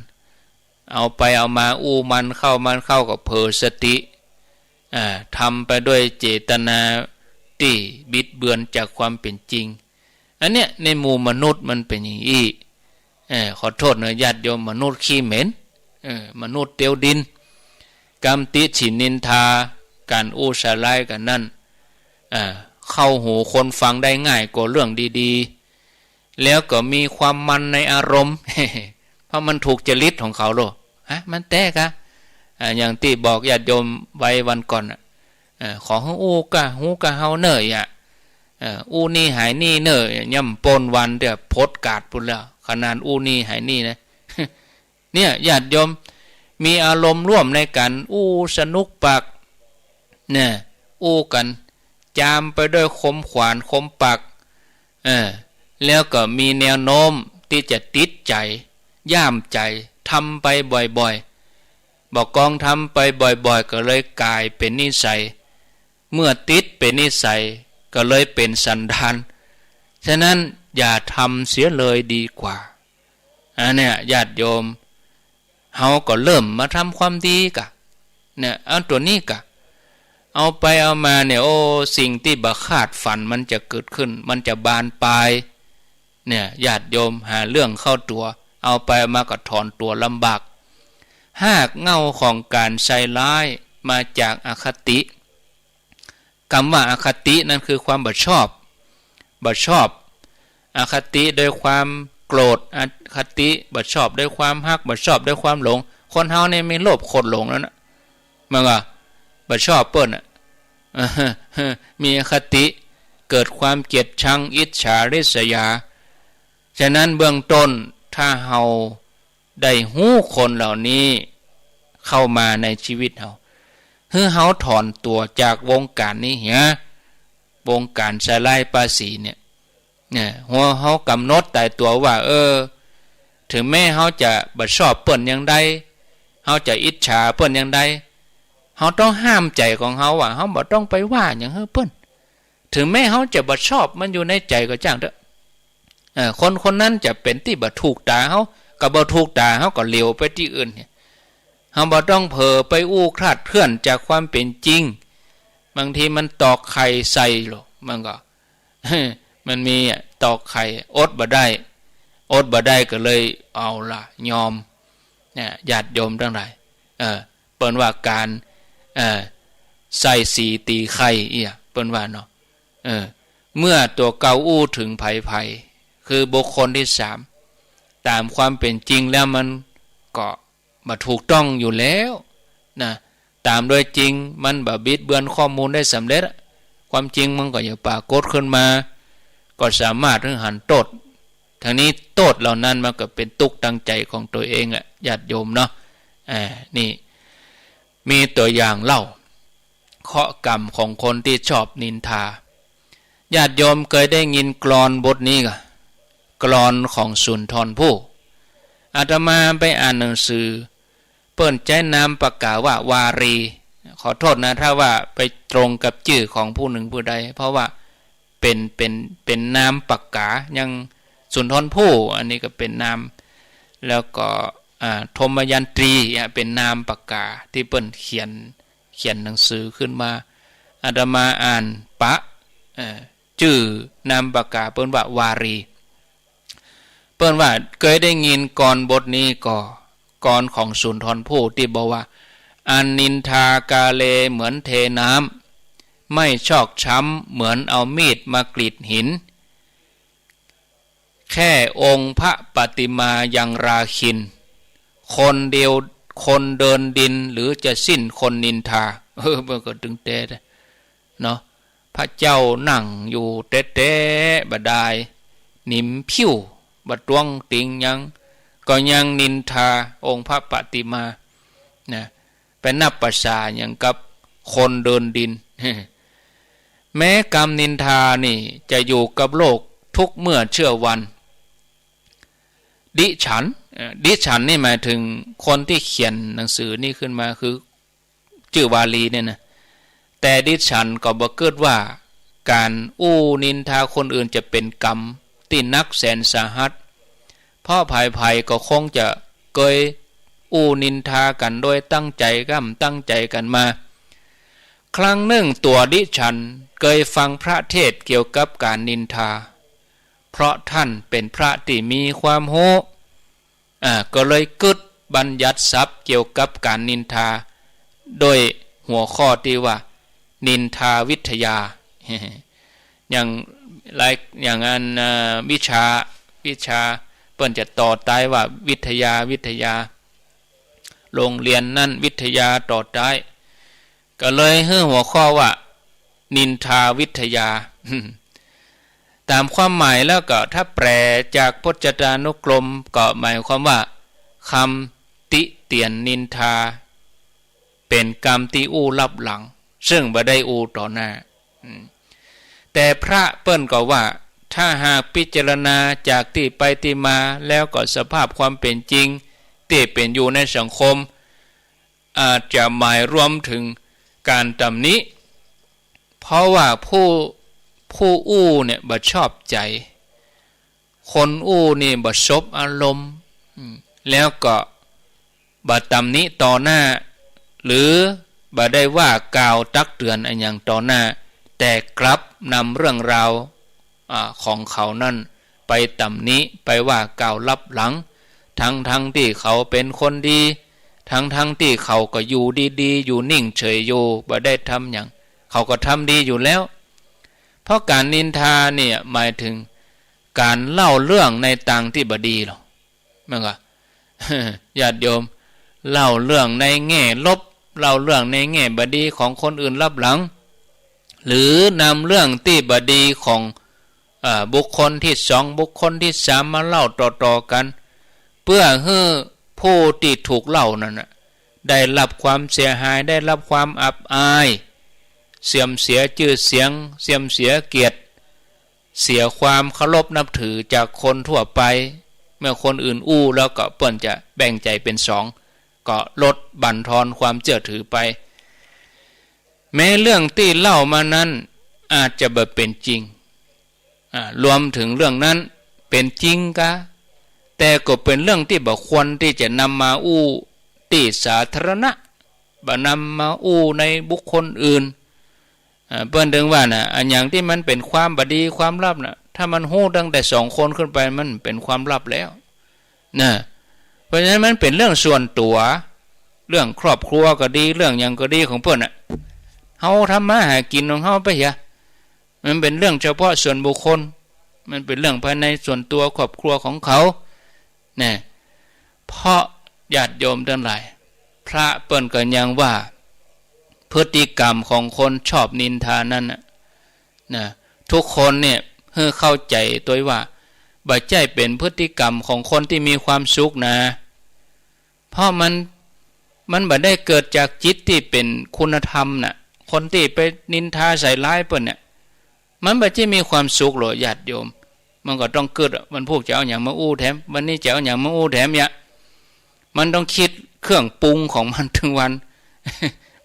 เอาไปเอามาอู้มันเข้ามันเข้าก็เผลอสติ อ่า ทำไปด้วยเจตนาตี้บิดเบือนจากความเป๋นจริง อันเนี้ยในหมู่มนุษย์มันเป๋นอย่างอี้ เอ่อ ขอโต้ษเนาะญาติโยม มนุษย์ขี้เหม็น เอ่อ มนุษย์เตียวดิน กำติฉิ่นนินทา ก๋านอู้ใส่ร้ายกั๋นนั้น อ่า เข้าหูคนฟังได้ง่ายกว่าเรื่องดีๆ แล้วก็มีความมันในอารมณ์ เพราะมันถูกจริตของเขาโลด ฮะ มันแต๊กะ อ่า อย่างตี้บอกญาติโยมไว้วันก่อนน่ะ เอ่อ ขอหื้ออู้กะฮู้กะเฮาเน่ออะ เอ่อ อู้นี่หายนี่เน่อ ย่ำปนวันเดียวโพสต์การ์ดปู้นแล้ว ขนาดอู้นี่หายนี่นะ เนี่ย ญาติโยม มีอารมณ์ร่วมในก๋านอู้สนุกปาก เนี่ย อู้กั๋น จามไปด้วยคมขวานคมปาก เออ แล้วก็มีแนวโน้มตี้จะติดใจ๋ ย่ามใจ๋ ทำไปบ่อยๆ บ่ากองทำไปบ่อยๆ ก็เลยก๋ายเป๋นนิสัย เมื่อติดเป๋นนิสัย ก็เลยเป๋นสันดาน ฉะนั้นอย่าทำเสียเลยดีกว่า อันเนี้ย ญาติโยม เฮาก็เริ่มมาทำความดีกะ เนี่ย เอาตั๋วนี้กะ เอาไปเอามาเนี่ย โอ้ สิ่งตี้บ่คาดฝันมันจะเกิดขึ้น มันจะบานปลาย เนี่ย ญาติโยม หาเรื่องเข้าตั๋ว เอาไปเอามาก็ถอนตั๋วลำบาก ฮากเหง้าของก๋านใส่ร้ายมาจากอคติ กำว่าอคตินั้นคือความบ่ชอบ บ่ชอบ อคติโดยความโกรธ อคติบ่ชอบโดยความฮัก บ่ชอบโดยความหลง คนเฮาเนี่ยมีโลภโกรธหลงแล้วนะ มันก็ บ่ชอบเปิ้นอะ มีอคติ เกิดความเกลียดชัง อิจฉาริษยา ฉะนั้นเบื้องต้นถ้าเฮาได้ฮู้คนเหล่านี้เข้ามาในชีวิตเฮา หื้อเฮาถอนตั๋วจากวงก๋านนี้เหีย วงก๋านใส่ร้ายป้ายสีเนี่ย เนี่ย หัวเฮากำหนดต๋ายตั๋วว่า เออ เถิงแม้เฮาจะบ่ชอบเปิ้นอย่างใด เฮาจะอิจฉาเปิ้นอย่างใด เฮาต้องห้ามใจ๋ของเฮาว่า เฮาบ่ต้องไปว่าหยังหื้อเปิ้น เถิงแม้เฮาจะบ่ชอบมันอยู่ในใจ๋ก็จ้างเต๊อะ เออ คนคนนั้นจะเป๋นตี้บ่ถูกต๋าเฮา ก็บ่ถูกต๋าเฮา ก็เหลียวไปตี้อื่นเนี่ย เฮาบ่ต้องเผลอไปอู้คลาดเคลื่อนจากความเป๋นจริง บางทีมันตอกไข่ใส่หรอก มันก็ มันมีอะ ตอกไข่ อดบ่ได้ อดบ่ได้ก็เลยเอาละ ยอม เนี่ย ญาติโยมตังหลาย เออ เปิ้นว่าก๋าน เออ ใส่สีตี๋ไข่เอี้ย เปิ้นว่าเนาะ เออ เมื่อตั๋วเก่าอู้เถิงใผๆ คือบุคคลตี้สาม ต๋ามความเป๋นจริงแล้วมันก็บ่ถูกต้องอยู่แล้วนะ ต๋ามโดยจริงมันบ่บิดเบือนข้อมูลได้สำเร็จอะ ความจริงมันก็จะปรากฏขึ้นมา ก็สามารถหื้อหันโต้ษ ทั้งนี้โต้ษเหล่านั้นมันก็เป๋นตุ๊กข์ตังใจ๋ของตั๋วเองแหละ ญาติโยมเนาะ อ่า นี่ มีตั๋วอย่างเล่า เคราะห์กรรมของคนตี้ชอบนินทา ญาติโยมเกยได้ยินกลอนบทนี้ก่อ กลอนของสุนทรภู่ อาตมาไปอ่านหนังสือ เปิ้นใจ๊นามปากกาว่าวารี ขอโต้ษนะ ถ้าว่าไปตรงกับจื้อของผู้นึ่งผู้ใด เพราะว่าเป๋น เป๋น เป๋นนามปากกา อย่างสุนทรภู่ อันนี้ก็เป๋นนาม แล้วก็ อ่า ธมยันตรี อ่ะ เป๋นนามปากกาตี้เปิ้นเขียน เขียนหนังสือขึ้นมา อาตมาอ่านปะ เอ่อ จื้อนามปากกาเปิ้นว่าวารี เปิ้นว่าเกยได้ยินกลอนบทนี้ก่อ กลอนของสุนทรภู่ตี้บอกว่า อันนินทากาเลเหมือนเทน้ำ ไม่ชอกช้ำเหมือนเอามีดมากรีดหิน แค่องค์พระปฏิมายังราคิณ คนเดียว คนเดินดินหรือจะสิ้นคนนินทา เออ มันก็ตึงแต๊เนาะ พระเจ้านั่งอยู่แต๊ๆ บ่ดาย นิมผิว บ่ตวงติงหยัง ก็ยังนินทาองค์พระปฏิมา นะ ไปนับประสาหยังกับคนเดินดิน แม้กำนินทานี่จะอยู่กับโลกทุกเมื่อเชื่อวัน ดิฉัน เอ่อ ดิฉันนี่หมายถึงคนตี้เขียนหนังสือนี้ขึ้นมา คือจื้อวารีเนี่ยนะ แต่ดิฉันก็บ่กึ๊ดว่าก๋านอู้นินทาคนอื่นจะเป๋นกรรมตี้หนักแสนสาหัส เพราะใผๆ ก็คงจะเกยอู้นินทากั๋นโดยตั้งใจ๋ก้ำตั้งใจ๋กั๋นมา ครั้งนึ่งตั๋วดิฉันเกยฟังพระเทศน์เกี่ยวกับก๋านนินทา เพราะต้านเป๋นพระตี้มีความฮู้ อ่า ก็เลยกึ๊ดบัญญัติศัพท์เกี่ยวกับก๋านนินทา โดยหัวข้อตี้ว่า นินทาวิทยา อย่างหลาย อย่างอัน อ่า วิชา วิชา เปิ้นจะต่อต้ายว่าวิทยา วิทยา โรงเรียนนั้นวิทยาต่อต้าย ก็เลยหื้อหัวข้อว่า นินทาวิทยา ต๋ามความหมายแล้วก็ถ้าแปลจากพจนานุกรมก็หมายความว่า กำติเตียนนินทา เป๋นกำตี้อู้ลับหลัง ซึ่งบ่ได้อู้ต่อหน้า อืม แต่พระเปิ้นก็ว่า ถ้าหากพิจารณาจากตี้ไปตี้มาแล้วก็สภาพความเป๋นจริงตี้เป๋นอยู่ในสังคม อาจจะหมายรวมเถิงก๋านตำหนิ เพราะว่าผู้ ผู้อู้เนี่ยบ่ชอบใจ๋ คนอู้นี่บ่สบอารมณ์ อืม แล้วก็บ่ตำหนิต่อหน้า หรือบ่ได้ว่ากล่าวตักเตือนอะหยังต่อหน้า แต่กลับนำเรื่องราว อ่า ของเขานั้นไปตำหนิ ไปว่ากล่าวลับหลัง ทั้งๆ ตี้เขาเป๋นคนดี ทั้งๆ ตี้เขาก็อยู่ดีๆ อยู่นิ่งเฉยอยู่ บ่ได้ทำหยัง เขาก็ทำดีอยู่แล้ว เพราะก๋านนินทาเนี่ยหมายเถิงก๋านเล่าเรื่องในตางตี้บ่ดีหรอก แม่นก่อ ญาติโยม เล่าเรื่องในแง่ลบ เล่าเรื่องในแง่บ่ดีของคนอื่นลับหลัง หรือนำเรื่องตี้บ่ดีของ เอ่อ บุคคลตี้สอง บุคคลตี้สามมาเล่าต่อๆ กั๋น เปื้อหื้อผู้ตี้ถูกเล่านั้นน่ะ ได้ฮับความเสียหาย ได้ฮับความอับอาย เสื่อมเสียจื้อเสียง เสื่อมเสียเกียรติ เสียความเคารพนับถือจากคนทั่วไป เมื่อคนอื่นอู้แล้วก็เปิ้นจะแบ่งใจ๋เป๋นสอง ก็ลดบั่นทอนความเจื้อถือไป แม้เรื่องตี้เล่ามานั้นอาจจะบ่เป๋นจริง อ่า รวมเถิงเรื่องนั้นเป๋นจริงกา แต่ก็เป๋นเรื่องตี้บ่ควรตี้จะนำมาอู้ตี้สาธารณะ บ่นำมาอู้ในบุคคลอื่น อ่า เปิ้นเถิงว่าน่ะ อะหยังตี้มันเป๋นความบ่ดี ความลับน่ะ ถ้ามันฮู้ตั้งแต่สองคนขึ้นไป มันเป๋นความลับแล้ว นะ เพราะฉะนั้นมันเป๋นเรื่องส่วนตั๋ว เรื่องครอบครัวก็ดี เรื่องหยังก็ดีของเปิ้นน่ะ เฮาทำมาหากิ๋นของเฮาไปเหีย มันเป๋นเรื่องเฉพาะส่วนบุคคล มันเป๋นเรื่องภายในส่วนตั๋วครอบครัวของเขา นะ เพราะญาติโยมตังหลาย พระเปิ้นก็ยังว่า พฤติกรรมของคนชอบนินทานั้นน่ะ นะ ทุกคนเนี่ยหื้อเข้าใจ๋ตวยว่า บ่ใจ้เป๋นพฤติกรรมของคนตี้มีความสุขนะ เพราะมัน มันบ่ได้เกิดจากจิตตี้เป๋นคุณธรรมน่ะ คนตี้ไปนินทาใส่ร้ายเปิ้นเนี่ย มันบ่ใจ้มีความสุขหรอกญาติโยม มันก็ต้องกึ๊ดอะ วันพูกจะเอาหยังมาอู้แถม วันนี้จะเอาหยังมาอู้แถมเหีย มันต้องกึ๊ดเครื่องปรุงของมันตึงวัน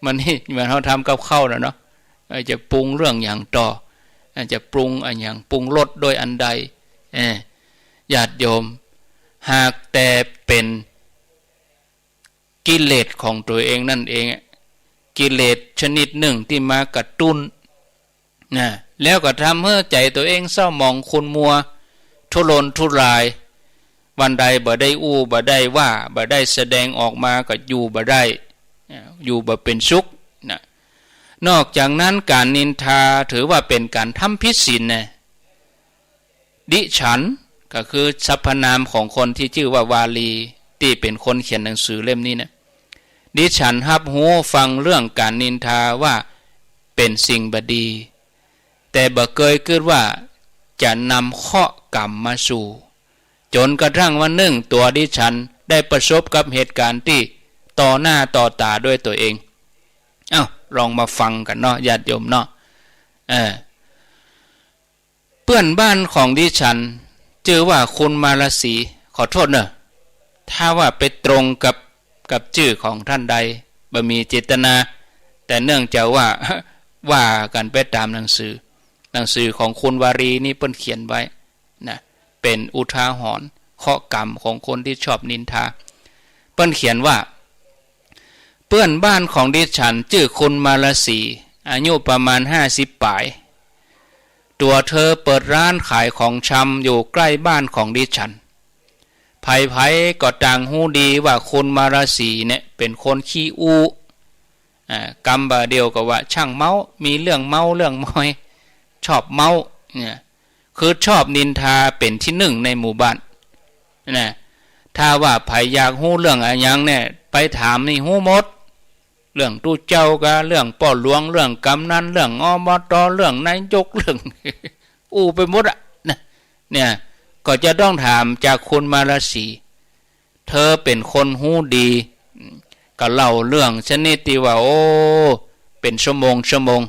มันนี่เหมือนเฮาทำกับข้าวน่ะเนาะ เออ จะปรุงเรื่องหยังต่อ อาจจะปรุงอะหยัง ปรุงรสด้วยอันใด เออ ญาติโยม หากแต่เป๋นกิเลสของตั๋วเองนั่นเองอะ กิเลสชนิดนึ่งตี้มากระตุ้น นะ แล้วก็ทำหื้อใจ๋ตั๋วเองเศร้าหมองขุ่นมัว ทุรนทุราย วันใดบ่ได้อู้ บ่ได้ว่า บ่ได้แสดงออกมาก็อยู่บ่ได้ นะ อยู่บ่เป๋นสุข นะ นอกจากนั้นก๋านนินทาถือว่าเป๋นก๋านทำผิดศีลนะ ดิฉัน ก็คือสรรพนามของคนตี้จื้อว่าวาลี ตี้เป๋นคนเขียนหนังสือเล่มนี้นะ ดิฉันฮับฮู้ฟังเรื่องก๋านนินทาว่าเป๋นสิ่งบ่ดี แต่บ่เกยกึ๊ดว่าจะนำเคราะห์กรรมมาสู่ จ๋นกระทั่งวันนึ่งตั๋วดิฉันได้ประสบกับเหตุก๋ารณ์ตี้ต่อหน้าต่อต๋าด้วยตั๋วเอง เอ้า ลองมาฟังกั๋นเนาะ ญาติโยมเนาะ เออ เปื้อนบ้านของดิฉันจื้อว่าคุณมาลาสี ขอโทษเน่อ ถ้าว่าไปตรงกับ กับจื้อของต้านใด บ่มีเจตนา แต่เนื่องจากว่า ว่ากั๋นไปต๋ามหนังสือ หนังสือของคุณวารีนี่เปิ้นเขียนไว้นะ เป๋นอุทาหรณ์เคราะห์กรรมของคนตี้ชอบนินทา เปิ้นเขียนว่า เปื้อนบ้านของดิฉันจื้อคุณมาลาสี อายุประมาณห้าสิบป๋าย ตั๋วเธอเปิดร้านขายของชำอยู่ใก้บ้านของดิฉัน ใผๆ ก็ต่างฮู้ดีว่าคุณมาลาสีเนี่ยเป๋นคนขี้อู้ อ่า กำบ่าเดียวก็ว่าช่างเม้า มีเรื่องเม้าเรื่องมอย ชอบเม้าเนี่ย คือชอบนินทาเป๋นตี้นึ่งในหมู่บ้าน นะ ถ้าว่าใผอยากฮู้เรื่องอะหยังเนี่ย ไปถามนี่ฮู้หมด เรื่องตุ๊เจ้ากา เรื่องป้อหลวง เรื่องกำนัน เรื่อง อบต. เรื่องนายก เรื่อง อู้ไปหมดอะนะ เนี่ย ก็จะต้องถามจากคุณมาลาสี เธอเป๋นคนฮู้ดี ก็เล่าเรื่องชนิดตี้ว่า โอ้ เป๋นชั่วโมงชั่วโมง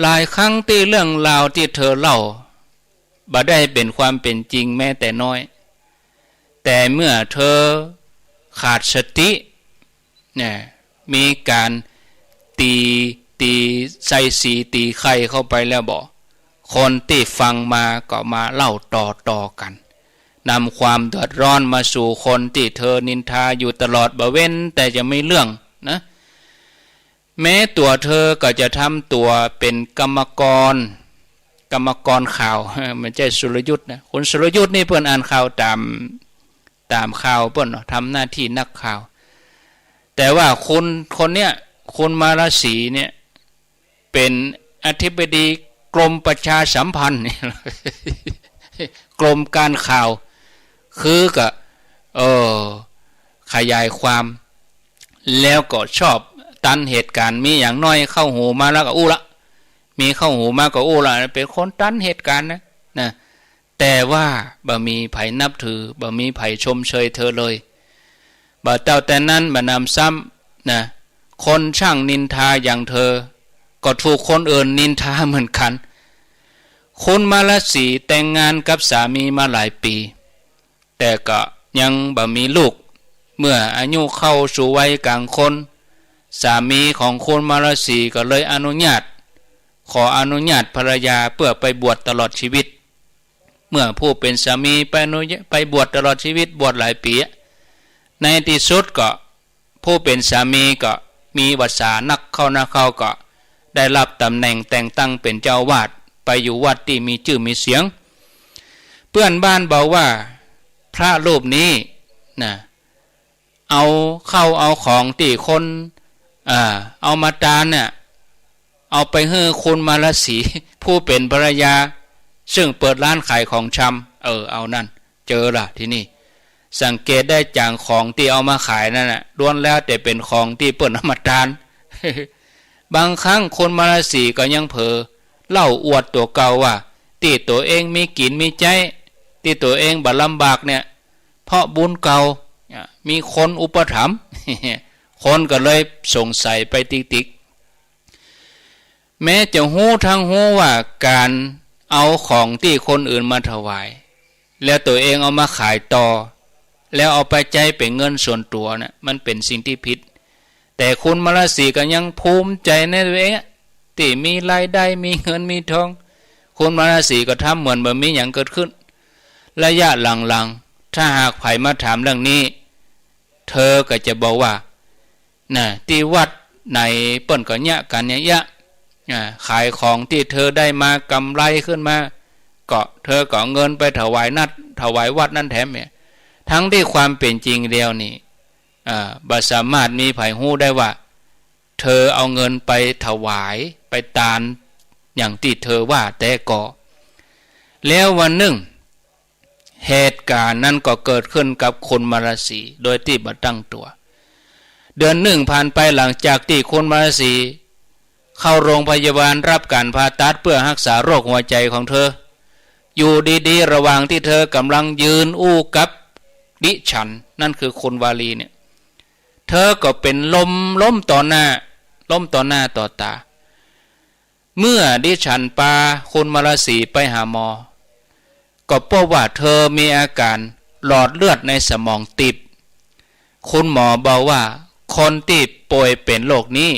หลายครั้งตี้เรื่องราวตี้เธอเล่า บ่ได้เป๋นความเป๋นจริงแม้แต่น้อย แต่เมื่อเธอขาดสติ เนี่ย มีก๋านตี๋ ตี๋ใส่สี๋ตี๋ไข่เข้าไปแล้วบ่ คนตี้ฟังมาก็มาเล่าต่อๆ กั๋น นำความเดือดร้อนมาสู่คนตี้เธอนินทาอยู่ตลอดบ่เว้นแต่จะมีเรื่องนะ แม้ตั๋วเธอก็จะทำตั๋วเป๋นกรรมกร กรรมกรข่าว บ่ใจ้สุรยุทธนะ คุณสุรยุทธนี่เปิ้นอ่านข่าวต๋าม ต๋ามข่าวเปิ้นเนาะ ทำหน้าที่นักข่าว แต่ว่าคน คนเนี้ย คุณมาลาสีเนี่ย เป๋นอธิบดีกรมประชาสัมพันธ์ กรมการข่าว คือก็ เออ ขยายความ แล้วก็ชอบตันเหตุก๋ารณ์ มีอย่างน้อยเข้าหูมาแล้วก็อู้ละ มีเข้าหูมาก็อู้ละ เป๋นคนตันเหตุก๋ารณ์นะ นะ แต่ว่าบ่มีใผนับถือ บ่มีใผชมเชยเธอเลย บ่าเต้าแต่นั้นบ่านำซ้ำนะ คนช่างนินทาอย่างเธอ ก็ถูกคนอื่นนินทาเหมือนกั๋น คุณมารสีแต่งงานกับสามีมาหลายปี๋ แต่ก็ยังบ่มีลูก เมื่ออายุเข้าสู่วัยกลางคน สามีของคุณมารสีก็เลยอนุญาต ขออนุญาตภรรยาเพื่อไปบวชตลอดชีวิต เมื่อผู้เป๋นสามีไปอนุญา- ไปบวชตลอดชีวิต บวชหลายปี๋ ในตี้สุดก็ ผู้เป๋นสามีก็มีวาสานักเข้านักเข้า ก็ได้ฮับต๋ำแหน่งแต่งตั้งเป๋นเจ้าอาวาส ไปอยู่วัดตี้มีจื้อมีเสียง เปื้อนบ้านบอกว่า พระรูปนี้นะ เอาข้าวเอาของตี้คน อ่า เอามาตานเนี่ย เอาไปหื้อคุณมารสี ผู้เป๋นภรรยา ซึ่งเปิดร้านขายของชำ เออ เอานั่น เจอละทีนี้ สังเกตได้จากของตี้เอามาขายนั่นน่ะ ล้วนแล้วแต่เป๋นของตี้เปิ้นเอามาตาน บางครั้งคุณมารสีก็ยังเผลอเล่าอวดตั๋วเก่าว่า ตี้ตั๋วเองมีกิ๋นมีใจ๊ ตี้ตั๋วเองบ่ลำบากเนี่ย เพราะบุญเก่า อ่ะ มีคนอุปถัมภ์ คนก็เลยสงสัยไปติ๊กๆ แม้จะฮู้ทั้งฮู้ว่าก๋านเอาของตี้คนอื่นมาถวาย แล้วตั๋วเองเอามาขายต่อ แล้วเอาไปใจ๊เป๋นเงินส่วนตั๋วน่ะ มันเป๋นสิ่งตี้ผิด แต่คุณมารสีก็ยังภูมิใจ๋ในตั๋วเองอะ ตี้มีรายได้ มีเงินมีทอง คุณมารสีก็ทำเหมือนบ่มีหยังเกิดขึ้น ระยะหลังๆ ถ้าหากใผมาถามเรื่องนี้ เธอก็จะบอกว่า น่ะ ตี้วัดไหนเปิ้นก็เยียะกั๋นเยียะๆ อ่า ขายของตี้เธอได้มากำไรขึ้นมา ก็เธอก็เอาเงินไปถวายนัด ถวายวัดนั้นแถมเนี่ย ทั้งตี้ความเป๋นจริงแล้วนี่ อ่า บ่สามารถมีใผฮู้ได้ว่า เธอเอาเงินไปถวาย ไปตาน อย่างตี้เธอว่าแต๊ก่อ แล้ววันนึ่ง เหตุก๋ารณ์นั้นก็เกิดขึ้นกับคุณมารสี โดยตี้บ่ตั้งตั๋ว เดือนนึ่งผ่านไป หลังจากตี้คุณมารสี เข้าโรงพยาบาลฮับก๋านผ่าตัดเปื้อฮักษาโรคหัวใจ๋ของเธอ อยู่ดีๆ ระหว่างตี้เธอก๋ำลังยืนอู้กับดิฉัน นั่นคือคุณวาลีเนี่ย เธอก็เป๋นลมล้มต่อหน้า ล้มต่อหน้าต่อต๋า เมื่อดิฉันปาคุณมารสีไปหาหมอ ก็พบว่าเธอมีอาก๋ารหลอดเลือดในสมองตีบ คุณหมอบอกว่าคนตี้ป่วยเป๋นโรคนี้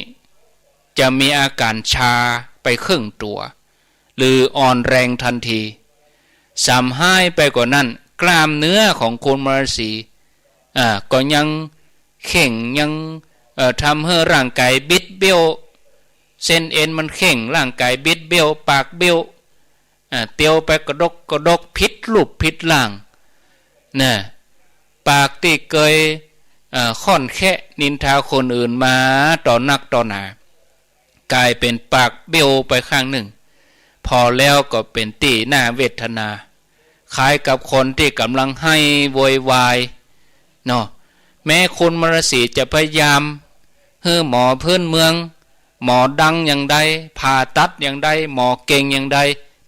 จะมีอาก๋ารชาไปครึ่งตั๋ว หรืออ่อนแรงตันที สำฮ้ายไปกว่านั้น กล้ามเนื้อของคุณมารสี อ่า ก็ยังเข่ง ยัง เอ่อ ทำหื้อร่างก๋ายบิดเบี้ยว เส้นเอ็นมันเข่ง ร่างก๋ายบิดเบี้ยว ปากเบี้ยว อ่า เตียวไปกระดกกระดก ผิดรูปผิดร่าง น่ะ ปากตี้เกย เอ่อ ค่อนแคะนินทาคนอื่นมาต่อนักต่อหนา ก๋ายเป๋นปากเบี้ยวไปข้างนึ่ง ผ่อแล้วก็เป๋นตี้น่าเวทนา คล้ายกับคนตี้ก๋ำลังไห้โวยวายเนาะ แม้คุณมารสีจะพยายามหื้อหมอพื้นเมือง หมอดังอย่างใด ผ่าตัดอย่างใด หมอเก่งอย่างใด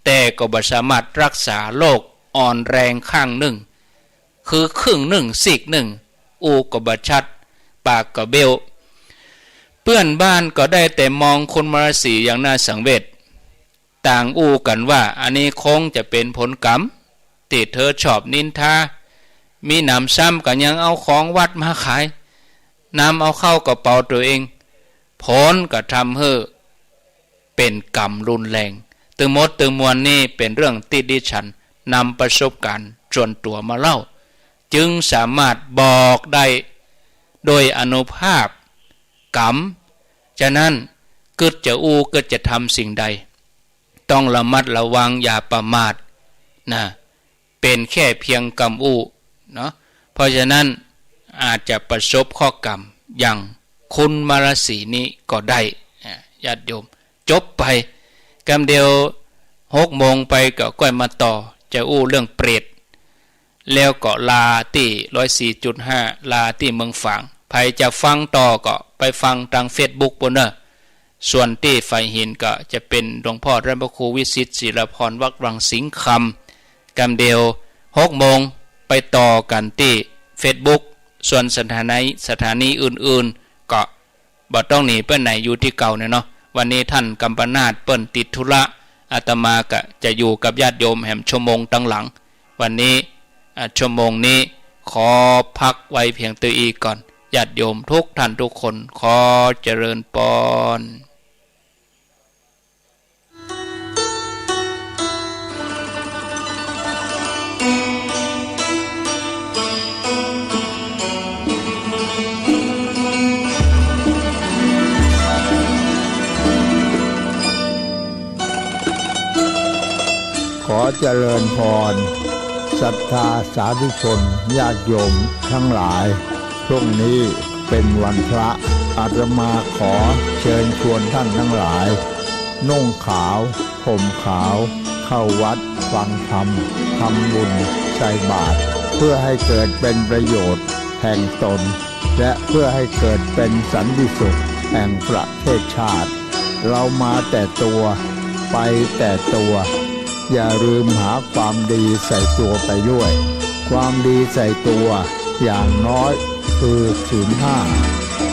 แต่ก็บ่สามารถฮักษาโรคอ่อนแรงข้างนึ่ง คือครึ่งนึ่ง ซีกนึ่ง อู้ก็บ่ชัด ปากก็เบี้ยว เปื้อนบ้านก็ได้แต่มองคุณมารสีอย่างน่าสังเวช ต่างอู้กั๋นว่า อันนี้คงจะเป๋นผลกรรม ตี้เธอชอบนินทา มีหนำซ้ำก็ยังเอาของวัดมาขาย นำเอาเข้ากระเป๋าตั๋วเอง ผลก็ทำหื้อเป๋นกรรมรุนแรง ตึงหมดตึงมวลนี้เป๋นเรื่องตี้ดิฉันนำประสบก๋ารณ์ส่วนตั๋วมาเล่า จึงสามารถบอกได้โดยอานุภาพกรรม ฉะนั้นกึ๊ดจะอู้กึ๊ดจะทำสิ่งใด ต้องระมัดระวังอย่าประมาทนะ เป๋นแค่เพียงกำอู้เนาะ เพราะฉะนั้นอาจจะประสบเคราะห์กรรมอย่างคุณมารสีนี้ก็ได้ อ่า ญาติโยม จบไปกำเดียว หกโมงไปก็ก้อยมาต่อ จะอู้เรื่องเปรต แล้วก็ลาตี้ร้อยสี่จุดห้า ลาตี้เมืองฝาง ใผจะฟังต่อก็ไปฟังตางเฟซบุ๊กปู้นเน่อ ส่วนตี้ฝายหินก็จะเป๋นหลวงป้อต้านพระครูวิสิทธิ์ ศิลพร วัดวังสิงห์คำ กำเดียว หกโมง ไปต่อกั๋นตี้เฟซบุ๊ก ส่วนสถานี สถานีอื่นๆ ก็บ่ต้องหนีไปไหน อยู่ตี้เก่าเนี่ยเนาะ วันนี้ต้านกัมปนาทเปิ้นติดธุระ อาตมาก็จะอยู่กับญาติโยมแหมชั่วโมงตังหลัง วันนี้ อ่ะ ชั่วโมงนี้ขอพักไว้เพียงเต้าอี้ก่อน ญาติโยมทุกท่านทุกคน ขอเจริญปอน ขอเจริญปอน ศรัทธาสาธุชนญาติโยมตังหลาย พรุ่งนี้เป๋นวันพระ อาตมาขอเจิญจวนต้านตังหลาย นุ่งขาว ห่มขาว เข้าวัดฟังธรรม ทำบุญ ใส่บาตร เพื่อให้เกิดเป๋นประโยชน์แห่งตน และเพื่อให้เกิดเป๋นสันติสุขแห่งประเทศชาติ เฮามาแต่ตัว ไปแต่ตัว อย่าลืมหาความดีใส่ตัวไปด้วย ความดีใส่ตัวอย่างน้อยคือศีลห้า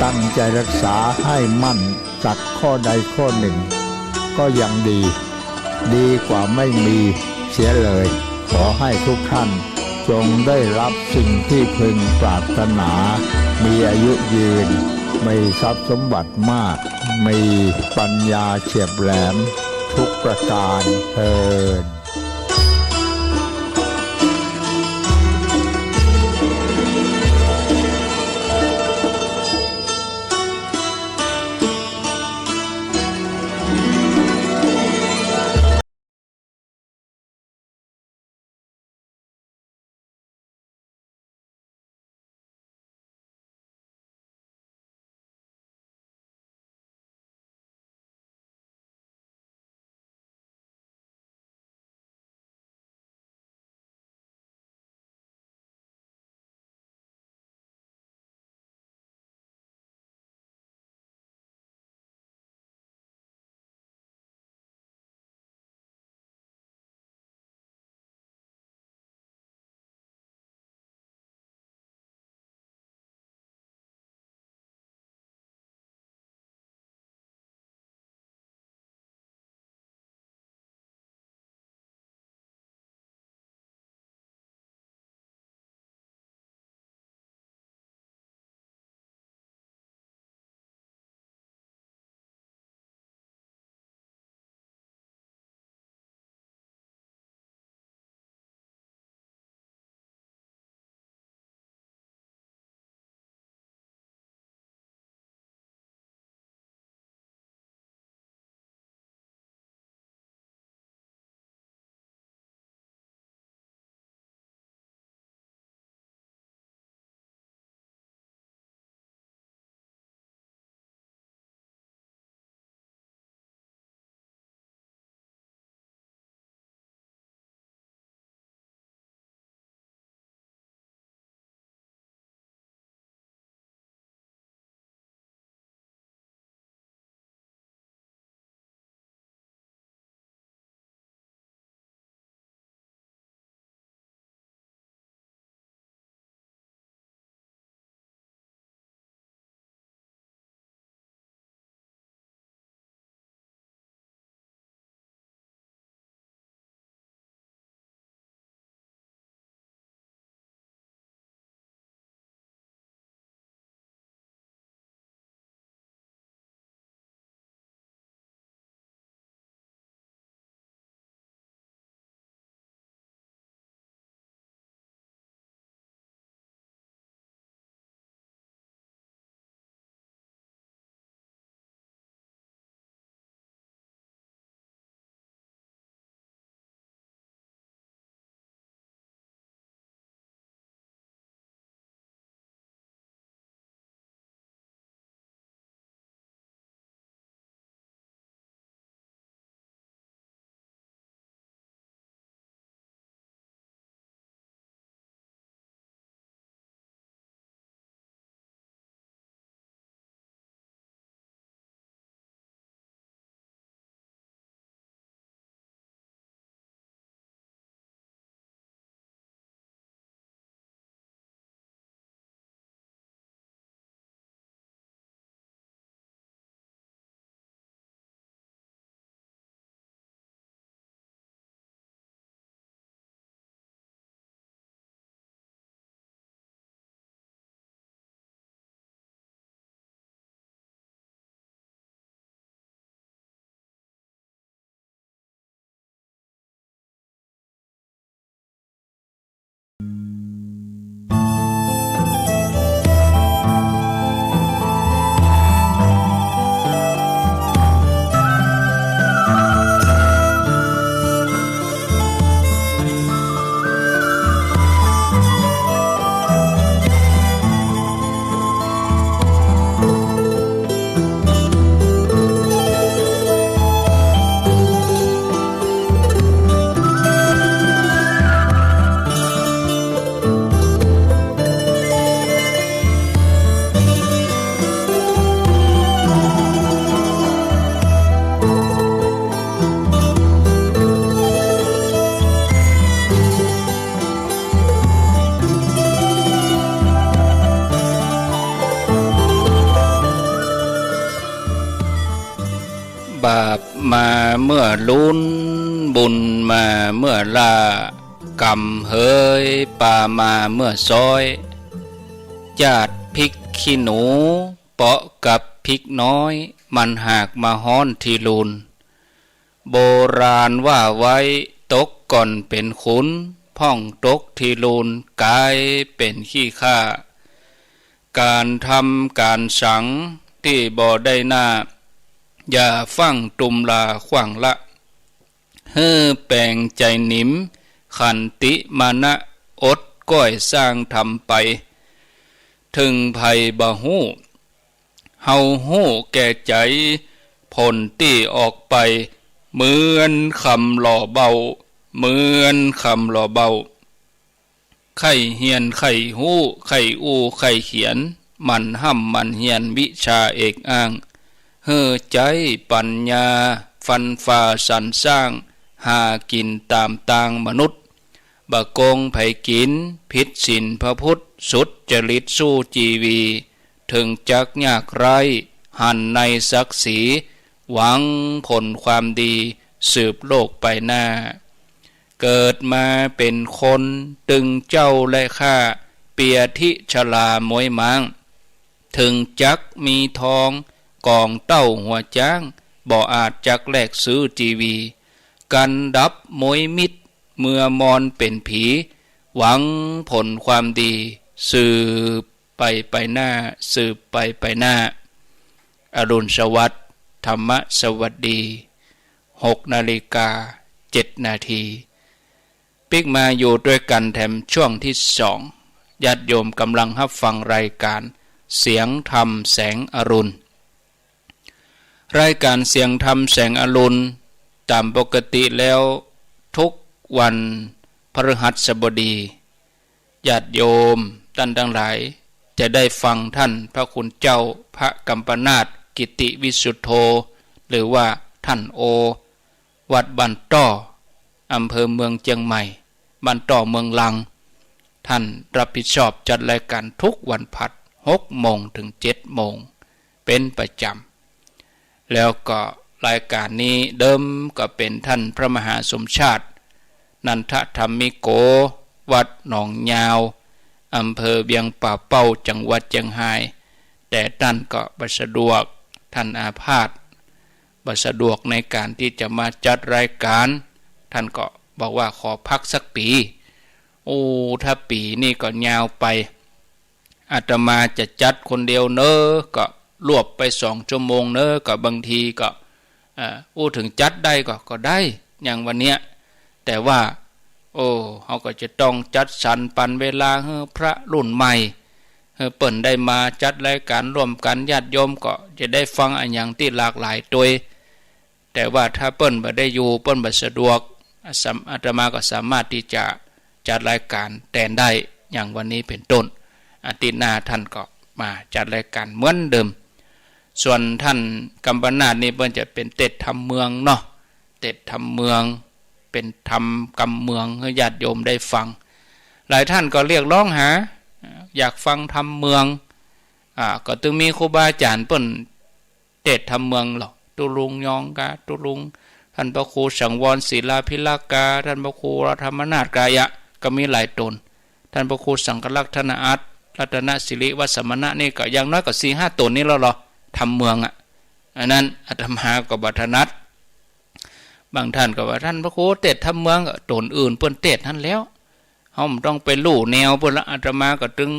ตั้งใจรักษาให้มั่นสักข้อใดข้อนึ่งก็ยังดี ดีกว่าไม่มีเสียเลย ขอให้ทุกท่านจงได้รับสิ่งที่พึงปรารถนา มีอายุยืน มีทรัพย์สมบัติมาก มีปัญญาเฉียบแหลมทุกประการเทอญ เมื่อลุนบุญมาเมื่อล่า ก๋ำเหยปลามาเมื่อซ้อย จาดพริกขี้หนูเปาะกับพริกน้อย มันหากมาฮ้อนทีลุน โบราณว่าไว้ ตกก่อนเป๋นขุน พ่องตกทีลุน ก๋ายเป๋นขี้ข้า ก๋านทำก๋านสังตี้บ่ได้หน้า อย่าฟั่งตุมลาขว้างละ หื้อแป๋งใจ๋หนิม ขันติมานะ อดก้อยสร้างทำไป เถิงใผบ่ฮู้ เฮาฮู้แก่ใจ๋ ผลตี้ออกไป เหมือนคำหล่อเบ้า เหมือนคำหล่อเบ้า ใค่เฮียนใค่ฮู้ ใค่อู้ใค่เขียน หมั่นฮ่ำหมั่นเฮียนวิชาเอกอ้าง หื้อใจ๊ปั๋ญญา ฟันฝ่าสรรสร้าง หากิ๋นต๋ามตางมนุษย์ บ่โก๋งใผกิ๋น ผิดศีลพระพุทธ สุจริตสู้จีวี เถิงจักยากไร้ หันในศักดิ์ศรี หวังผลความดี สืบโลกไปหน้า เกิดมาเป๋นคน ตึงเจ้าและข้า เปียธิชราม้วยม้าง เถิงจักมีทอง ก๋องเต้าหัวจ๊าง บ่อาจจักแลกซื้อจีวี กันดับม้วยมิตร เมื่อมรเป๋นผี หวังผลความดี สืบไปไปหน้า สืบไปไปหน้า อรุณสวัสดิ์ ธรรมสวัสดี หกนาฬิกาเจ็ดนาที ปิ๊กมาอยู่ตวยกั๋นแถมช่วงตี้สอง ญาติโยมก่ำลังฮับฟังรายก๋านเสียงธรรมแสงอรุณ รายก๋านเสียงธรรมแสงอรุณ ต๋ามปกติแล้ว ทุกวันพฤหัสบดี ญาติโยมต้านตังหลาย จะได้ฟังต้านพระคุณเจ้า พระกัมปนาท กิติวิสุทโธ หรือว่าต้านโอ วัดบ้านต้อ อำเภอเมืองเจียงใหม่ บ้านต้อเมืองลัง ต้านฮับผิดชอบจัดรายก๋านทุกวันพฤหัส หกโมงเถิงเจ็ดโมง เป๋นประจ๋ำ แล้วก็รายก๋านนี้เดิมก็เป๋นต้านพระมหาสมชาติ นันทธรรมิโก วัดหนองยาว อำเภอเวียงป่าเป้า จังหวัดเจียงฮาย แต่ต้านก็บ่สะดวก ต้านอาพาธ บ่สะดวกในก๋านตี้จะมาจัดรายก๋าน ต้านก็บอกว่าขอพักสักปี๋ โอ้ ถ้าปี๋นี่ก็ยาวไป อาตมาจะจัดคนเดียวเน่อ ก็รวบไปสองชั่วโมงเน่อ ก็บางทีก็ เอ่อ อู้เถิงจัดได้ก็ ก็ได้ อย่างวันเนี้ย แต่ว่า โอ้ เฮาก็จะต้องจัดสรรปันเวลาหื้อพระรุ่นใหม่ หื้อเปิ้นได้มาจัดรายก๋านร่วมกั๋น ญาติโยมก็จะได้ฟังอะหยังตี้หลากหลายตวย แต่ว่าถ้าเปิ้นบ่ได้อยู่ เปิ้นบ่สะดวก สาม- อาตมาก็สามารถตี้จะจัดรายก๋านแตนได้ อย่างวันนี้เป๋นต้น อาทิตย์หน้าต้านก็มาจัดรายก๋านเหมือนเดิม ส่วนต้านกัมปนาทนี่เปิ้นจะเป๋นเตสน์ธรรมเมืองเนาะ เตสน์ธรรมเมือง เป๋นธรรมกำเมืองหื้อญาติโยมได้ฟัง หลายต้านก็เรียกร้องหา อยากฟังธรรมเมือง อ่า ก็ตึงมีครูบาอาจ๋ารย์เปิ้น เตสน์ธรรมเมืองเล่า ตุ๊ลุงยองกา ตุ๊ลุง ต้านพระครูสังวรศิลาภิรักษ์กา ต้านพระครูธรรมนาถกายะ ก็มีหลายต๋น ต้านพระครูสังฆรักษ์ ธนอัตถ์ รัตนสิริวัสสมณะ นี่ก็อย่างน้อยก็สี่ห้าต๋นนี่แล้วเหรอ ธรรมเมืองอะ อันนั้นอาตมาก็บ่ถนัด บางต้านก็ว่า ต้านพระครูเตสน์ธรรมเมือง ก็ต๋นอื่นเปิ้นเตสน์หั้นแล้ว เฮาบ่ต้องไปลู่แนวเปิ้นละ อาตมาก็ตึง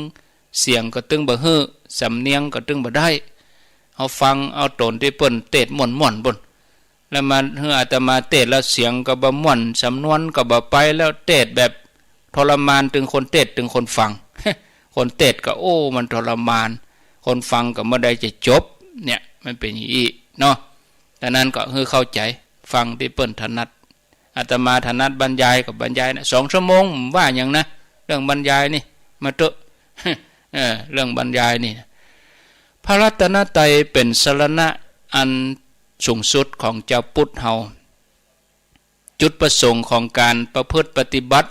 เสียงก็ตึงบ่หื้อ สำเนียงก็ตึงบ่ได้ เฮาฟังเอาต๋นตี้เปิ้นเตสน์ม่วนๆ ปู้น แล้วมาหื้ออาตมาเตสน์แล้วเสียงก็บ่ม่วน สำนวนก็บ่ไป แล้วเตสน์แบบทรมานตึงคนเตสน์ตึงคนฟัง คนเตสน์ก็ โอ้ มันทรมาน คนฟังก็บ่ได้จะจบ เนี่ย มันเป๋นอย่างอี้เนาะ ดังนั้นก็หื้อเข้าใจ๋ ฟังตี้เปิ้นถนัด อาตมาถนัดบรรยายก็บรรยายนะ สองชั่วโมง บ่ว่าหยังนะ เรื่องบรรยายนี่ มาเต๊อะ เออ เรื่องบรรยายนี่นะ พระรัตนตรัยเป๋นสรณะอันสูงสุดของจาวพุทธเฮา จุดประสงค์ของก๋านประพฤติปฏิบัติ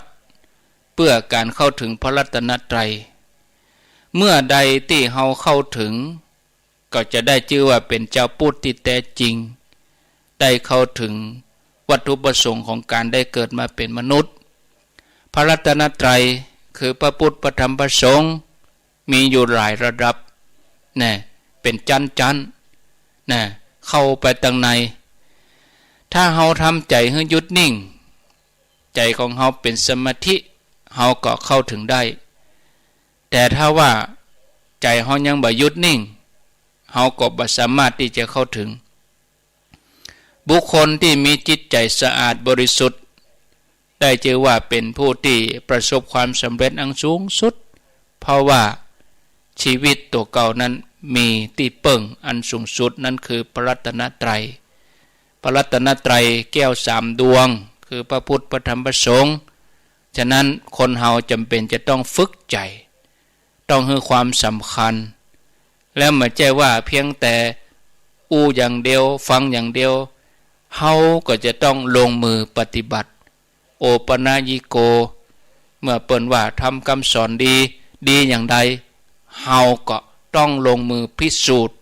เปื้อก๋านเข้าเถิงพระรัตนตรัย เมื่อใดตี้เฮาเข้าเถิง ก็จะได้จื้อว่าเป๋นจาวพุทธตี้แต๊จริง ได้เข้าถึงวัตถุประสงค์ของการได้เกิดมาเป็นมนุษย์ พระรัตนตรัยคือพระพุทธ พระธรรม พระสงฆ์ มีอยู่หลายระดับ นะ เป๋นจั้นๆ นะ เข้าไปตังใน ถ้าเฮาทำใจ๋หื้อหยุดนิ่ง ใจ๋ของเฮาเป๋นสมาธิ เฮาก็เข้าถึงได้ แต่ถ้าว่าใจ๋เฮายังบ่หยุดนิ่ง เฮาก็บ่สามารถตี้จะเข้าถึง บุคคลตี้มีจิตใจ๋สะอาดบริสุทธิ์ ได้จื้อว่าเป๋นผู้ตี้ประสบความสำเร็จอันสูงสุด เพราะว่าชีวิตตั๋วเก่านั้นมีตี้เปิ้งอันสูงสุด นั้นคือพระรัตนตรัย พระรัตนตรัยแก้วสามดวง คือพระพุทธ พระธรรม พระสงฆ์ ฉะนั้นคนเฮาจ๋ำเป๋นจะต้องฝึกใจ๋ ต้องหื้อความสำคัญ แล้วบ่ใจ้ว่าเพียงแต่อู้อย่างเดียว ฟังอย่างเดียว เฮาก็จะต้องลงมือปฏิบัติ โอปะนะยิโก เมื่อเปิ้นว่าธรรมกำสอนดี ดีอย่างใด เฮาก็ต้องลงมือพิสูจน์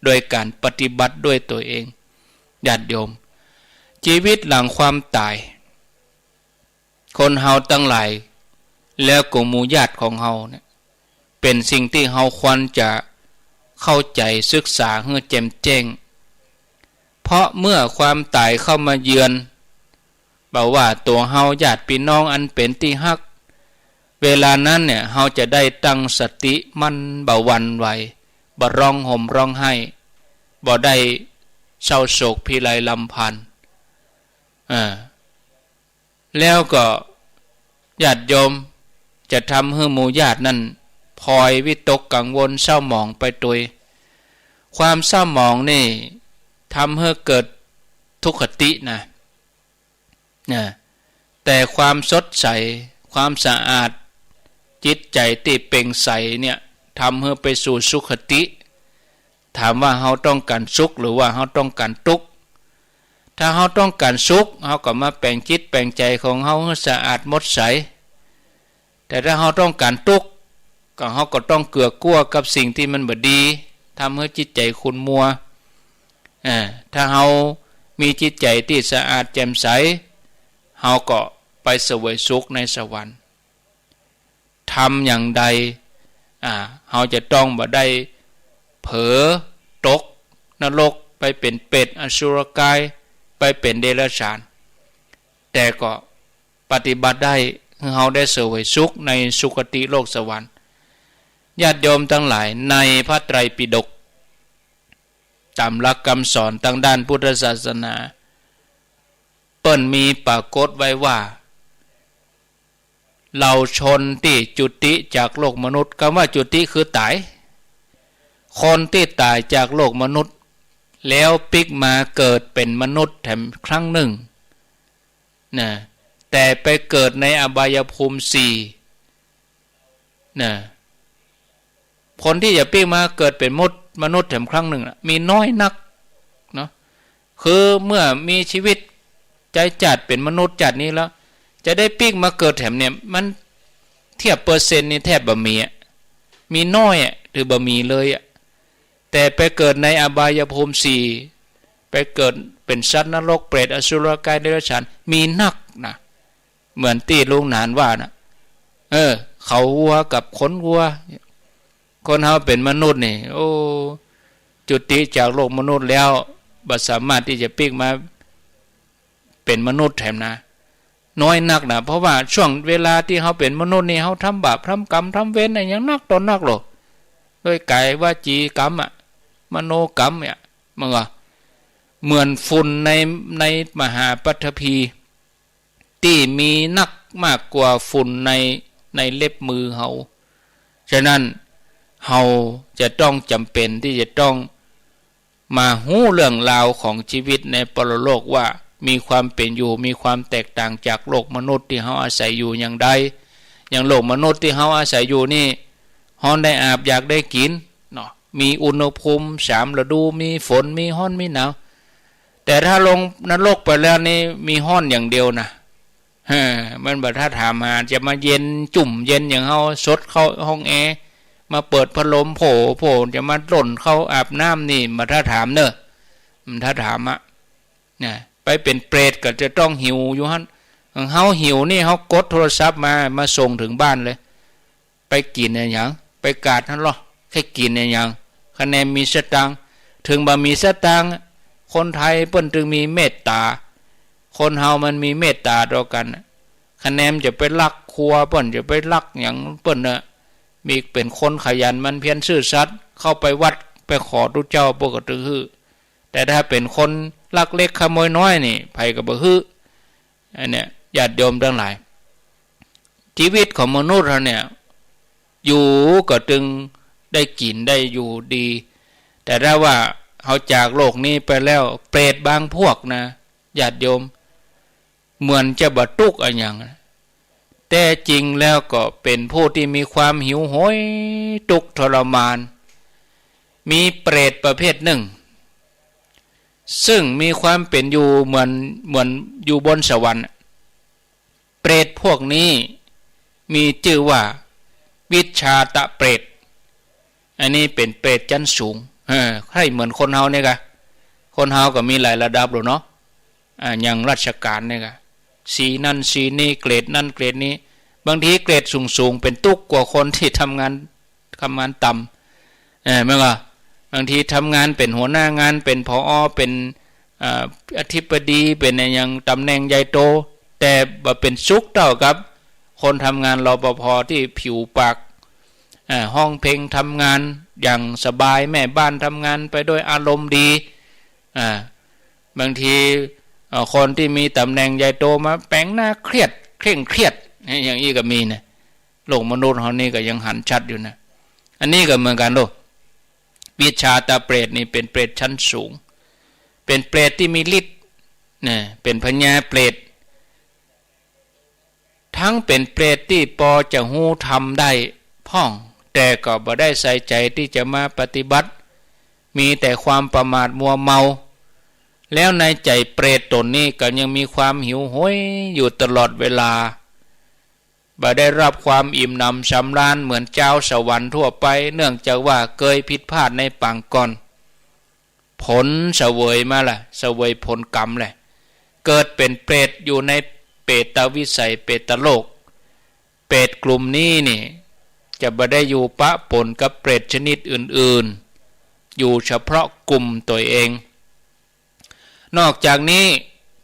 โดยการปฏิบัติด้วยตั๋วเอง ญาติโยม ชีวิตหลังความต๋าย คนเฮาตังหลาย แล้วก็หมู่ญาติของเฮาเนี่ย เป๋นสิ่งตี้เฮาควรจะเข้าใจ๋ศึกษาหื้อแจ่มแจ้ง เพราะเมื่อความต๋ายเข้ามาเยือน บ่ว่าตั๋วเฮา ญาติปี้น้องอันเป๋นตี้ฮัก เวลานั้นเนี่ย เฮาจะได้ตั้งสติมั่น บ่หวั่นไหว บ่ร้องห่มร้องไห้ บ่ได้เศร้าโศกพิไรรำพัน อ่า แล้วก็ญาติโยมจะทำหื้อหมู่ญาตินั้นพลอยวิตกกังวลเศร้าหมองไปตวย ความเศร้าหมองนี่ทำหื้อเกิดทุกขตินะ นะ แต่ความสดใส ความสะอาด จิตใจ๋ตี้เปล่งใสเนี่ย ทำหื้อไปสู่สุขติ ถามว่าเฮาต้องก๋านสุขหรือว่าเฮาต้องก๋านตุ๊กข์ ถ้าเฮาต้องก๋านสุข เฮาก็มาแป๋งจิตแป๋งใจ๋ของเฮาหื้อสะอาดหมดใส แต่ถ้าเฮาต้องก๋านตุ๊กข์ ก็เฮาก็ต้องเกื้อกลั้วกับสิ่งตี้มันบ่ดี ทำหื้อจิตใจ๋ขุ่นมัว อ่า ถ้าเฮามีจิตใจ๋ตี้สะอาดแจ่มใส เฮาก็ไปเสวยสุขในสวรรค์ ทำอย่างใด อ่า เฮาจะต้องบ่ได้เผลอตกนรก ไปเป๋นเปรตอสุรกาย ไปเป๋นเดรัจฉาน แต่ก็ปฏิบัติได้ หื้อเฮาได้เสวยสุขในสุคติโลกสวรรค์ ญาติโยมตังหลาย ในพระไตรปิฎก ต๋ามหลักกำสอนตางด้านพุทธศาสนา เปิ้นมีปรากฏไว้ว่า เฮาชนตี้จุติจากโลกมนุษย์ กำว่าจุติคือต๋าย คนตี้ต๋ายจากโลกมนุษย์ แล้วปิ๊กมาเกิดเป๋นมนุษย์แถมครั้งนึ่ง นะ แต่ไปเกิดในอบายภูมิสี่ นะ คนตี้จะปิ๊กมาเกิดเป๋นมด มนุษย์แถมครั้งนึ่งน่ะ มีน้อยนัก เนาะ คือเมื่อมีชีวิตใจ๊จาติเป๋นมนุษย์จาตินี้แล้ว จะได้ปิ๊กมาเกิดแถมเนี่ย มันเทียบเปอร์เซ็นต์นี่แทบบ่มีอะ มีน้อยอะ ถือบ่มีเลยอะ แต่ไปเกิดในอบายภูมิสี่ ไปเกิดเป๋นสัตว์นรก เปรต อสุรกาย เดรัจฉาน มีนักนะ เหมือนตี้ลุงหนานว่าน่ะ เออ เขาวัวกับขนวัว คนเฮาเป๋นมนุษย์นี่ โอ้ จุติจากโลกมนุษย์แล้ว บ่สามารถตี้จะปิ๊กมาเป๋นมนุษย์แถมนะ น้อยนักนะ เพราะว่าช่วงเวลาตี้เฮาเป๋นมนุษย์นี่ เฮาทำบาป ทำกรรม ทำเวรอะหยังนักต่อนักโลด ด้วยกายวจีกรรมอะ มโนกรรมเนี่ย มันก็เหมือนฝุ่นใน ในมหาปฐพี ตี้มีนักมากกว่าฝุ่นใน ในเล็บมือเฮา ฉะนั้นเฮาจะต้องจ๋ำเป๋นตี้จะต้องมาฮู้เรื่องราวของชีวิตในปรโลกว่ามีความเป๋นอยู่ มีความแตกต่างจากโลกมนุษย์ตี้เฮาอาศัยอยู่อย่างใด อย่างโลกมนุษย์ตี้เฮาอาศัยอยู่นี่ ฮ้อนได้อาบ อยากได้กิ๋น เนาะ มีอุณหภูมิสามฤดู มีฝน มีฮ้อน มีหนาว แต่ถ้าลงนรกไปแล้วนี่ มีฮ้อนอย่างเดียวนะ เฮ้อ มันบ่ถ้าถามหา จะมาเย็นจุ่มเย็นอย่างเฮา สดเข้าห้องแอร์ มาเปิดพัดลมโผ โผ จะมาล่นเข้าอาบน้ำนี่ บ่ถ้าถามเน่อ บ่ถ้าถามอะ นะ ไปเป๋นเปรตก็จะต้องหิวอยู่หั้น เฮาหิวนี่ เฮากดโทรศัพท์มา มาส่งเถิงบ้านเลย ไปกิ๋นอะหยัง ไปกาดหั้นลอ ใค่กิ๋นอะหยัง คะแนนมีสตางค์ เถิงบ่มีสตางค์ คนไทยเปิ้นจึงมีเมตต๋า คนเฮามันมีเมตต๋าต่อกั๋น คะแนนจะไปลักครัวเปิ้น จะไปลักหยังเปิ้นเน่อ มีเป๋นคนขยันหมั่นเพียรซื่อสัตย์ เข้าไปวัดไปขอตุ๊เจ้า เปิ้นก็ตึงหื้อ แต่ถ้าเป๋นคนลักเล็กขโมยน้อยนี่ ใผก็บ่หื้อ อันเนี้ย ญาติโยมตังหลาย จีวิตของมนุษย์เฮาเนี่ย อยู่ก็ตึงได้กิ๋นได้อยู่ดี แต่ถ้าว่าเฮาจากโลกนี้ไปแล้ว เปรตบางพวกนะ ญาติโยม เหมือนจะบ่ตุ๊กข์อะหยัง แต่จริงแล้วก็เป๋นผู้ตี้มีความหิวโหย ตุ๊กข์ทรมาน มีเปรตประเภทนึ่ง ซึ่งมีความเป๋นอยู่เหมือน เหมือนอยู่บนสวรรค์ เปรตพวกนี้มีจื้อว่าวิชชาตะเปรต อันนี้เป๋นเปรตชั้นสูง เออ ใค่เหมือนคนเฮาเนี่ยกะ คนเฮาก็มีหลายระดับแหละเนาะ อ่า อย่างราชก๋านเนี่ยกะ สีนั้นสีนี้ เกรดนั้นเกรดนี้ บางทีเกรดสูงๆ เป๋นตุ๊กข์กว่าคนตี้ทำงาน ทำงานต่ำ เออ แม่นบ่ บางทีทำงานเป๋นหัวหน้างาน เป๋น ผอ เป๋น อ่า อธิบดี เป๋นอะหยัง ต๋ำแหน่งใหญ่โต แต่บ่เป๋นสุขเต้ากับคนทำงาน รปภ ตี้ผิวปาก อ่า ฮ้องเพลงทำงานอย่างสบาย แม่บ้านทำงานไปด้วยอารมณ์ดี อ่า บางที เอ่อ คนตี้มีต๋ำแหน่งใหญ่โตมาแป๋งหน้าเครียด เคร่งเครียด อย่างอี้ก็มีนะ โลกมนุษย์เฮานี่ก็ยังหันชัดอยู่นะ อันนี้ก็เหมือนกั๋นโลก วิชชาตะเปรตนี่เป๋นเปรตชั้นสูง เป๋นเปรตตี้มีฤทธิ์ นะ เป๋นพญาเปรต ทั้งเป๋นเปรตตี้ปอจะฮู้ธรรมได้พ่อง แต่ก็บ่ได้ใส่ใจ๋ตี้จะมาปฏิบัติ มีแต่ความประมาทมัวเมา แล้วในใจ๋เปรตต๋นนี้ก็ยังมีความหิวโหยอยู่ตลอดเวลา บ่ได้รับความอิ่มหนำสำราญเหมือนจาวสวรรค์ทั่วไป เนื่องจากว่าเกยผิดพลาดในปางก่อน ผลเสวยมาละ เสวยผลกรรมแหละ เกิดเป๋นเปรตอยู่ในเปตวิสัย เปตโลก เปรตกลุ่มนี้นี่ จะบ่ได้อยู่ปะปนกับเปรตชนิดอื่นๆ อยู่เฉพาะกลุ่มตั๋วเอง นอกจากนี้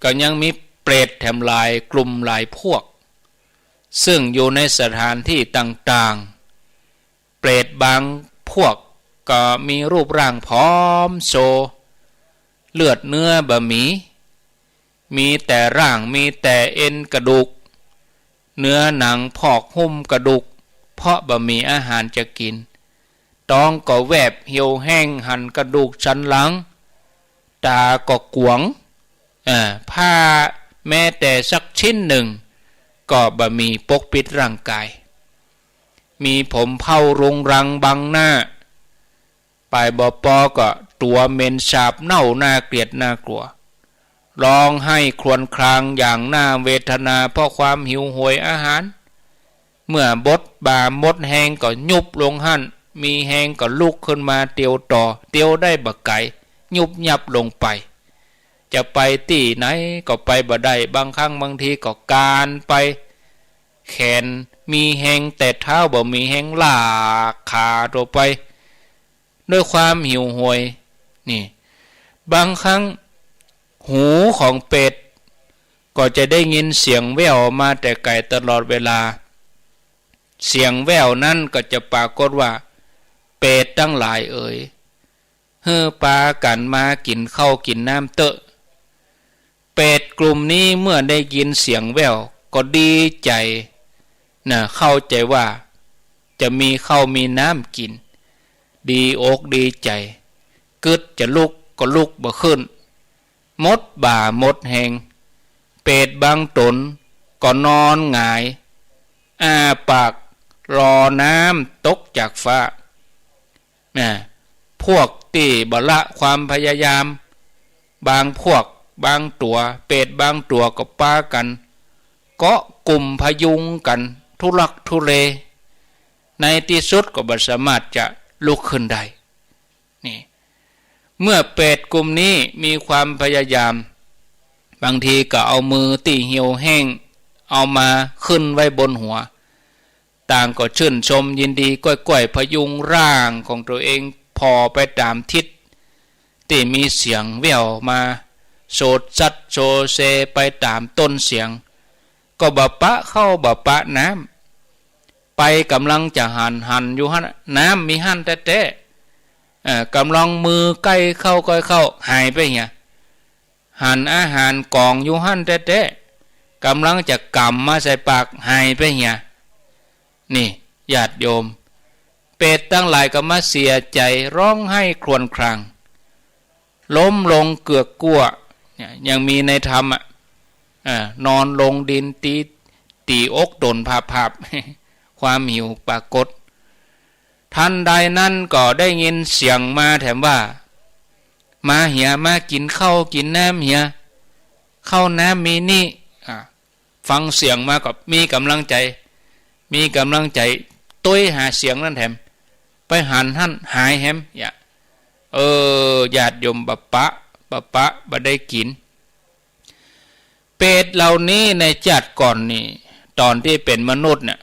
ก็ยังมีเปรตแถมหลายกลุ่มหลายพวก ซึ่งอยู่ในสถานตี้ต่างๆ เปรตบางพวกก็มีรูปร่างผอมโซ เลือดเนื้อบ่มี มีแต่ร่าง มีแต่เอ็นกระดูก เนื้อหนังพอกหุ้มกระดูก เพราะบ่มีอาหารจะกิ๋น ต๊องก็แวบ เหี่ยวแห้ง หันกระดูกสันหลัง ต๋าก็ก๋วง เอ่อ ผ้าแม้แต่สักชิ้นนึ่งก็บ่มีปกปิดร่างก๋าย มีผมเผ้ารุงรังบังหน้า ไปบ่ปอก็ตั๋วเหม็นสาบเน่าน่าเกลียดน่ากลัว ร้องไห้ครวญครางอย่างน่าเวทนาเพราะความหิวโหยอาหาร เมื่อหมดบ่าหมดแฮงก็ยุบลงหั้น มีแฮงก็ลุกขึ้นมาเตียวต่อ เตียวได้บ่ไก๋ ยุบยับลงไป จะไปตี้ไหนก็ไปบ่ได้ บางครั้งบางทีก็คลานไป แขนมีแฮงแต่เท้าบ่มีแฮงลากขาตั๋วไป ด้วยความหิวโหย นี่ บางครั้งหูของเปรตก็จะได้ยินเสียงแว่วมาแต่ไก๋ตลอดเวลา เสียงแว่วนั้นก็จะปรากฏว่า เปรตตังหลายเอ๋ย หื้อปากั๋นมากิ๋นข้าวกิ๋นน้ำเต๊อะ เปรตกลุ่มนี้เมื่อได้ยินเสียงแว่วก็ดีใจ๋นะ เข้าใจ๋ว่าจะมีข้าวมีน้ำกิ๋น ดีอกดีใจ๋ กึ๊ดจะลุกก็ลุกบ่ขึ้น หมดบ่าหมดแฮง เปรตบางต๋นก็นอนหงาย อ้าปากรอน้ำตกจากฟ้า นะ พวกตี้บ่ละความพยายาม บางพวกบางตั๋ว เปรตบางตั๋วก็ปากั๋น เกาะกุมพยุงกั๋นทุลักทุเล ในตี้สุดก็บ่สามารถจะลุกขึ้นได้ นี่ เมื่อเปรตกลุ่มนี้มีความพยายาม บางทีก็เอามือตี้เหี่ยวแห้ง เอามาขึ้นไว้บนหัว ต่างก็ชื่นชมยินดี ก้อยๆ พยุงร่างของตั๋วเองผ่อไปต๋ามทิศ ตี้มีเสียงแว่วมา โสดสัดโสเซไปต๋ามต้นเสียง ก็บ่ปะข้าวบ่ปะน้ำ ไปก่ำลังจะหัน หันอยู่หั้น น้ำมีหั้นแต๊ๆ เอ่อ ก่ำลังมือใก้ข้าวใก้ข้าว หายไปเหีย หันอาหารก๋องอยู่หั้นแต๊ๆ ก่ำลังจะก๋ำมาใส่ปาก หายไปเหีย นี่ ญาติโยม เปรตตังหลายก็มาเสียใจ๋ ฮ้องไห้ครวญคราง ล้มลงเกือกกลั้ว เนี่ย ยังมีในธรรมอะ อ่า นอนลงดินตี๋ ตี๋อกต๋นผาบๆ ความหิวปรากฏ ทันใดนั้นก็ได้ยินเสียงมาแถมว่า มาเหีย มากิ๋นข้าวกิ๋นน้ำเหีย ข้าวน้ำมีนี่ อ่า ฟังเสียงมาก็มีก่ำลังใจ๋ มีก่ำลังใจ๋ ตวยหาเสียงนั้นแถม ไปหันหั้นหายแหม เยียะ เออ ญาติโยม บ่ปะ บ่ปะ บ่ได้กิ๋น เปรตเหล่านี้ในจาติก่อนนี่ ต๋อนตี้เป๋นมนุษย์เนี่ย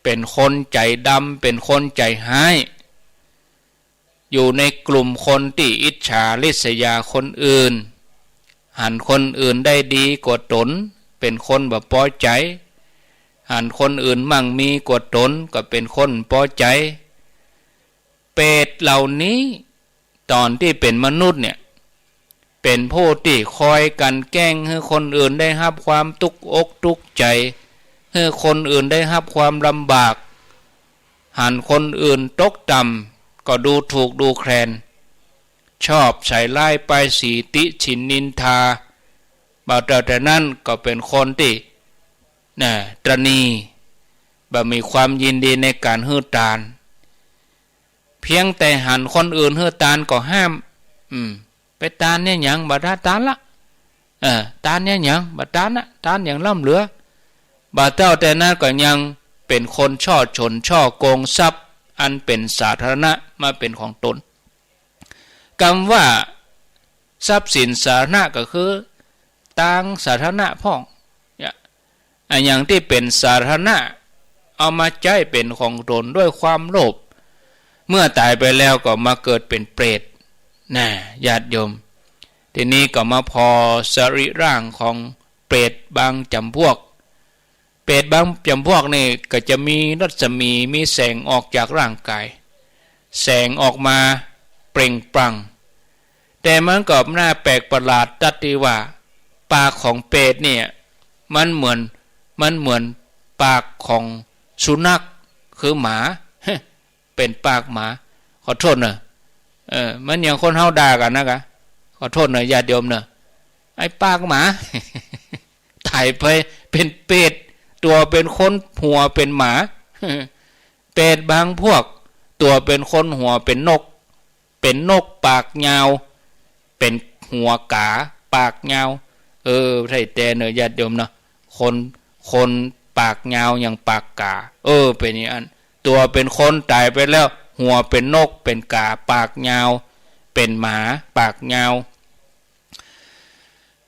เป๋นคนใจ๋ดำ เป๋นคนใจ๋ฮ้าย อยู่ในกลุ่มคนตี้อิจฉาริษยาคนอื่น หันคนอื่นได้ดีกว่าต๋น เป๋นคนบ่ปอใจ๋ หันคนอื่นมั่งมีกว่าต๋น ก็เป๋นคนปอใจ๋ เปรตเหล่านี้ ต๋อนตี้เป๋นมนุษย์เนี่ย เป๋นผู้ตี้คอยกลั่นแกล้งหื้อคนอื่นได้ฮับความตุ๊กอกตุ๊กใจ๋ หื้อคนอื่นได้ฮับความลำบาก หันคนอื่นตกต่ำ ก็ดูถูกดูแคลน ชอบใส่ร้ายป้ายสี ติฉินนินทา บ่าแต่นั้นก็เป๋นคนตี้ น่ะ ตระหนี่ บ่มีความยินดีในก๋านหื้อตาน เพียงแต่หันคนอื่นหื้อตานก็ห้าม อืม ไปตานเนี่ยหยัง บ่าตานละ เออ ตานเนี่ยหยัง บ่าตานนะ ตานอย่างล้ำเหลือ บ่าเต้าแต่นั้นก็ยังเป๋นคนฉ้อฉลฉ้อโกงทรัพย์อันเป๋นสาธารณะมาเป๋นของต๋น กำว่าทรัพย์สินสาธารณะก็คือตางสาธารณะพ่อง เนี่ย อะหยังตี้เป๋นสาธารณะ เอามาใจ๊เป๋นของต๋นด้วยความโลภ เมื่อต๋ายไปแล้วก็มาเกิดเป๋นเปรต น่ะ ญาติโยม ทีนี้ก็มาผ่อสรีร่างของเปรตบางจ๋ำพวก เปรตบางจ๋ำพวกนี่ก็จะมีรัศมี มีแสงออกจากร่างก๋าย แสงออกมาเปล่งปลั่ง แต่มันก็น่าแปลกประหลาดตรงตี้ว่า ปากของเปรตเนี่ย มันเหมือน มันเหมือนปากของสุนัข คือหมา เป๋นปากหมา ขอโทษเน่อ เออ มันอย่างคนเฮาด่ากั๋นนะกะ ขอโทษเน่อ ญาติโยมเน่อ ไอ้ปากหมา ต๋ายไปเป๋นเปรต ตั๋วเป๋นคน หัวเป๋นหมา เปรตบางพวก ตั๋วเป๋นคน หัวเป๋นนก เป๋นนกปากยาว เป๋นหัวก๋า ปากยาว เออ ใช่แต๊เน่อ ญาติโยมเนาะ คน คนปากยาวอย่างปากก๋า เออ เป๋นอย่างอั้น ตั๋วเป๋นคนต๋ายไปแล้ว หัวเป๋นนก เป๋นก๋า ปากยาว เป๋นหมา ปากยาว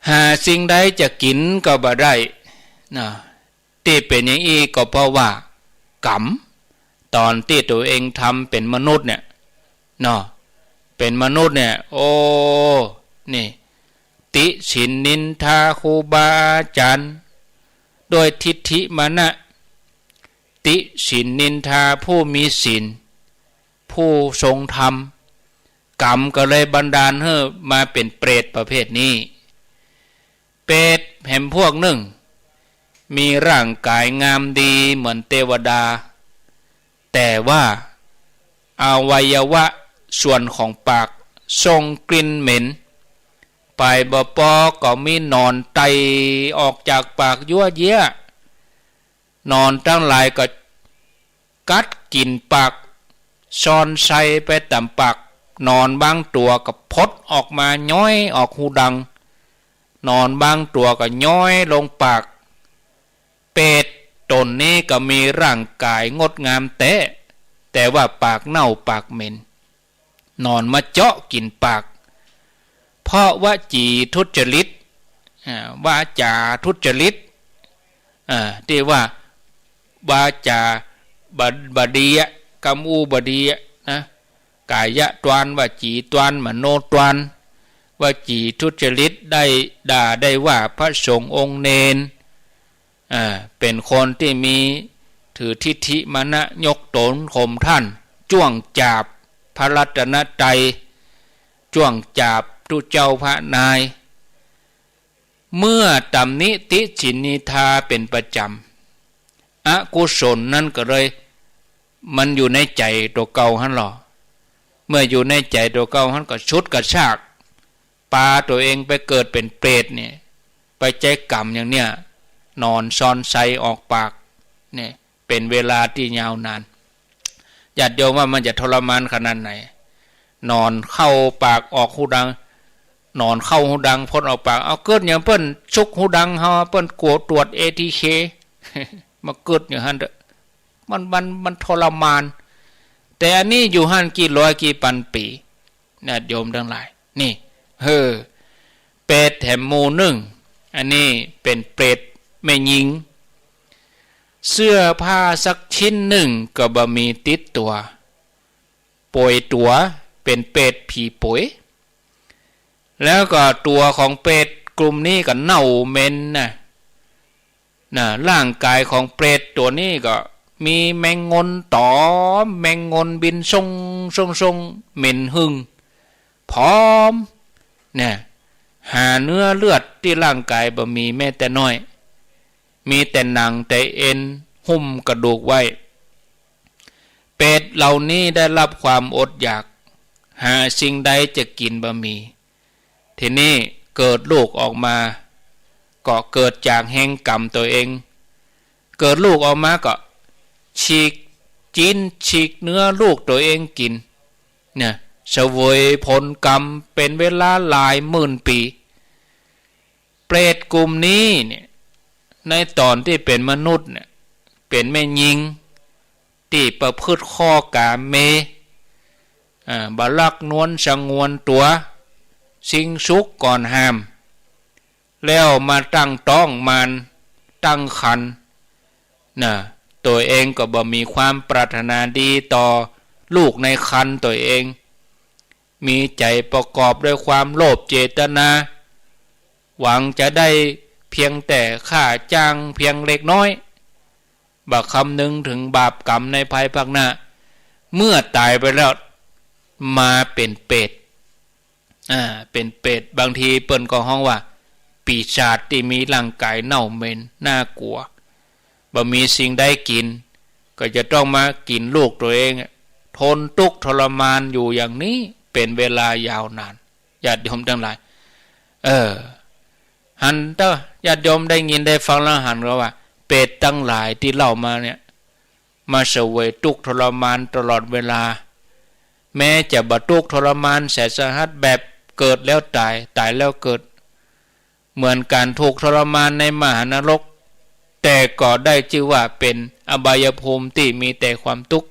หาสิ่งใดจะกิ๋นก็บ่ได้ นะ ตี้เป๋นอย่างอี้ก็เพราะว่ากรรม ต๋อนตี้ตั๋วเองทำเป๋นมนุษย์เนี่ย เนาะ เป๋นมนุษย์เนี่ย โอ้ นี่ ติฉินนินทาครูบาอาจ๋ารย์ ด้วยทิฏฐิมานะ ติฉินนินทาผู้มีศีล ผู้ทรงธรรม กรรมก็เลยบันดาลหื้อมาเป๋นเปรตประเภทนี้ เปรตแหมพวกนึ่ง มีร่างก๋ายงามดีเหมือนเตวดา แต่ว่าอวัยวะส่วนของปากส่งกลิ่นเหม็น ไปบ่ปอก็มีหนอนไต่ออกจากปากยั่วเยียะ หนอนตังหลายก็กัดกิ๋นปาก ซ่อนไส้ไปต๋ามปาก หนอนบางตั๋วก็ผดออกมาย้อยออกฮูดัง หนอนบางตั๋วก็ย้อยลงปาก เปรตต๋นนี้ก็มีร่างก๋ายงดงามแต๊ แต่ว่าปากเน่าปากเหม็น หนอนมาเจาะกิ๋นปาก เพราะวจีทุจริต อ่า วาจ๋าทุจริต อ่า ตี้ว่าวาจ๋าบ่ บ่ดีอะ กำอู้บ่ดีอะนะ ก๋ายะตวาน วจีตวาน มโนตวาน วจีทุจริต ได้ด่าได้ว่าพระสงฆ์องค์เณร อ่า เป๋นคนตี้มีถือทิฐิมานะยกต๋นข่มท่าน จ้วงจาบพระรัตนตรัย จ้วงจาบตุ๊เจ้าพระนาย เมื่อตำหนิติฉินนินทาเป๋นประจ๋ำ อกุศลนั้นก็เลย มันอยู่ในใจ๋ตั๋วเก่าหั้นลอ เมื่ออยู่ในใจ๋ตั๋วเก่าหั้นก็ฉุดกระชาก ปาตั๋วเองไปเกิดเป๋นเปรตเนี่ย ไปใจ๊ก๋รรมอย่างเนี้ย นอนซอนไส้ออกปากเนี่ย เป๋นเวลาตี้ยาวนาน ญาติโยมว่ามันจะทรมานขนาดไหน นอนเข้าปากออกฮูดัง นอนเข้าฮูดังพ่นออกปาก เอาเกิดอย่างเปิ้นซุกฮูดังเฮา เปิ้นกั๋วตรวจ เอทีเค มาเกิดอย่างหั้นเต๊อะ มัน มัน มันทรมาน แต่อันนี้อยู่หั้นกี่ร้อยกี่ปันปี๋ ญาติโยมตังหลาย นี่ เฮ้อ เปรตแถมหมู่นึ่ง อันนี้เป๋นเปรตแม่ญิง เสื้อผ้าสักชิ้นนึ่งก็บ่มีติดตั๋ว ป่วยตั๋ว เป๋นเปรตผีป่วย แล้วก็ตั๋วของเปรตกลุ่มนี้ก็เน่าเหม็นนะ นะ ร่างก๋ายของเปรตตั๋วนี้ก็มีแมงงนต๋อม แมงงนบินส่งส่งส่ง เหม็นหึ่ง ผอม เนี่ย หาเนื้อเลือดตี้ร่างก๋ายบ่มีแม้แต่น้อย มีแต่หนังแต่เอ็นหุ้มกระดูกไว้ เปรตเหล่านี้ได้รับความอดอยาก หาสิ่งใดจะกิ๋นบ่มี ทีนี้เกิดลูกออกมา ก็เกิดจากแฮงก๋รรมตั๋วเอง เกิดลูกออกมาก็ฉีกจิ๊นฉีกเนื้อลูกตั๋วเองกิ๋น เนี่ย เสวยผลกรรมเป๋นเวลาหลายหมื่นปี๋ เปรตกลุ่มนี้เนี่ย ในต๋อนตี้เป๋นมนุษย์เนี่ย เป๋นแม่ญิง ตี้ประพฤติข้อกาเม อ่า บ่ลักนวลสงวนตั๋ว สิ่งสุขก่อนห้าม แล้วมาตั้งต๊องมาน ตั้งครรภ์ นะ ตั๋วเองก็บ่มีความปรารถนาดีต่อลูกในครรภ์ตั๋วเอง มีใจ๋ประกอบด้วยความโลภเจตนา หวังจะได้เพียงแต่ค่าจ้างเพียงเล็กน้อย บ่คำนึงเถิงบาปกรรมในภายภาคหน้า เมื่อต๋ายไปแล้วมาเป๋นเปรต อ่า เป๋นเปรต บางทีเปิ้นก็ฮ้องว่า ปีศาจตี้มีร่างก๋ายเน่าเหม็น น่ากั๋ว บ่มีสิ่งใดกิ๋น ก็จะต้องมากิ๋นลูกตั๋วเองอะ ทนตุ๊กข์ทรมานอยู่อย่างนี้เป๋นเวลายาวนาน ญาติโยมตังหลาย เออ หันเต๊อะ ญาติโยมได้ยินได้ฟังแล้วหันก็ว่า เปรตตังหลายตี้เล่ามาเนี่ย มาเสวยตุ๊กข์ทรมานตลอดเวลา แม้จะบ่ตุ๊กข์ทรมานแสนสาหัสแบบเกิดแล้วต๋าย ต๋ายแล้วเกิด เหมือนก๋านถูกทรมานในมหานรก แต่ก็ได้จื้อว่าเป๋นอบายภูมิตี้มีแต่ความตุ๊กข์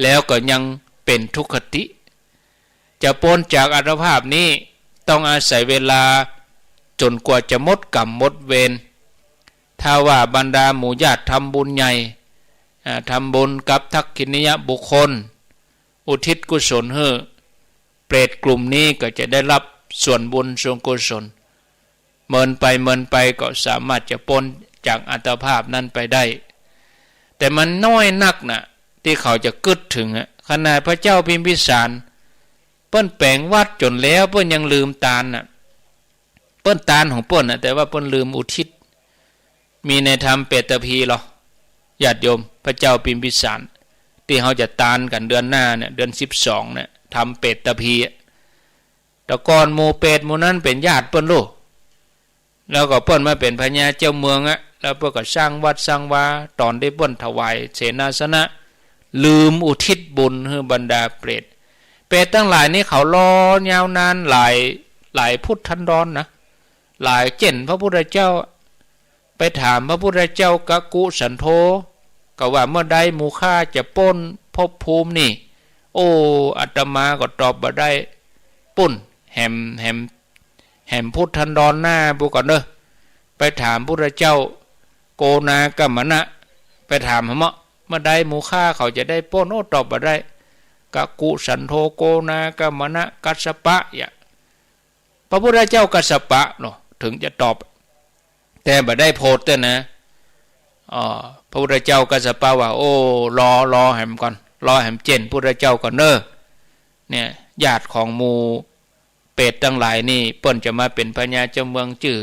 แล้วก็ยังเป๋นทุกขติ จะป๊นจากอัตภาพนี้ต้องอาศัยเวลาจ๋นกว่าจะหมดกรรมหมดเวร ถ้าว่าบรรดาหมู่ญาติทำบุญใหญ่ อ่า ทำบุญกับทักขิณียบุคคล อุทิศกุศลหื้อ เปรตกลุ่มนี้ก็จะได้รับส่วนบุญส่วนกุศล เมินไปเมินไปก็สามารถจะป๊นจากอัตภาพนั้นไปได้ แต่มันน้อยนักนะตี้เขาจะกึ๊ดเถิงอะ ขนาดพระเจ้าพิมพิสาร เปิ้นแป๋งวัตรจ๋นแล้วเปิ้นยังลืมตานน่ะ เปิ้นตานของเปิ้นน่ะ แต่ว่าเปิ้นลืมอุทิศ มีในธรรมเปตภีร์ลอ ญาติโยม พระเจ้าพิมพิสาร ตี้เฮาจะตานกั๋นเดือนหน้าเนี่ย เดือนสิบสองเนี่ย ธรรมเปตภีร์ แต่ก่อนหมู่เปรตหมู่นั้นเป๋นญาติเปิ้นลูก แล้วก็เปิ้นมาเป๋นพญาเจ้าเมืองอะ แล้วเปิ้นก็สร้างวัดสร้างวา ต๋อนตี้เปิ้นถวายเสนาสนะ ลืมอุทิศบุญหื้อบรรดาเปรต เปรตตังหลายนี้เขารอยาวนานหลาย หลายพุทธันดรนะ หลายเจ้นพระพุทธเจ้า ไปถามพระพุทธเจ้ากักกุสันโธ ก็ว่าเมื่อใดหมู่ข้าจะป๊นภพภูมินี่ โอ้ อาตมาก็ตอบบ่ได้ ปุ้นแหม แหม แหมพุทธันดรหน้าปู้ก่อนเน่อ ไปถามพุทธเจ้า โกณากัมมนะ ไปถามหาเมาะ เมื่อใดหมู่ข้าเขาจะได้ป๊น โอ้ ตอบบ่ได้ กกุสันโธ โกณากัมมนะ กัสสปะ อย่า พระพุทธเจ้ากัสสปะเนาะ เถิงจะตอบ แต่บ่ได้โผดเตื้อนะ อ๋อ พระพุทธเจ้ากัสสปะว่า โอ้ รอ รอแหมก่อน รอแหมเจ้นพุทธเจ้าก่อนเน่อ เนี่ย ญาติของหมู่เปรตตังหลายนี่ เปิ้นจะมาเป๋นพญาเจ้าเมือง จื้อ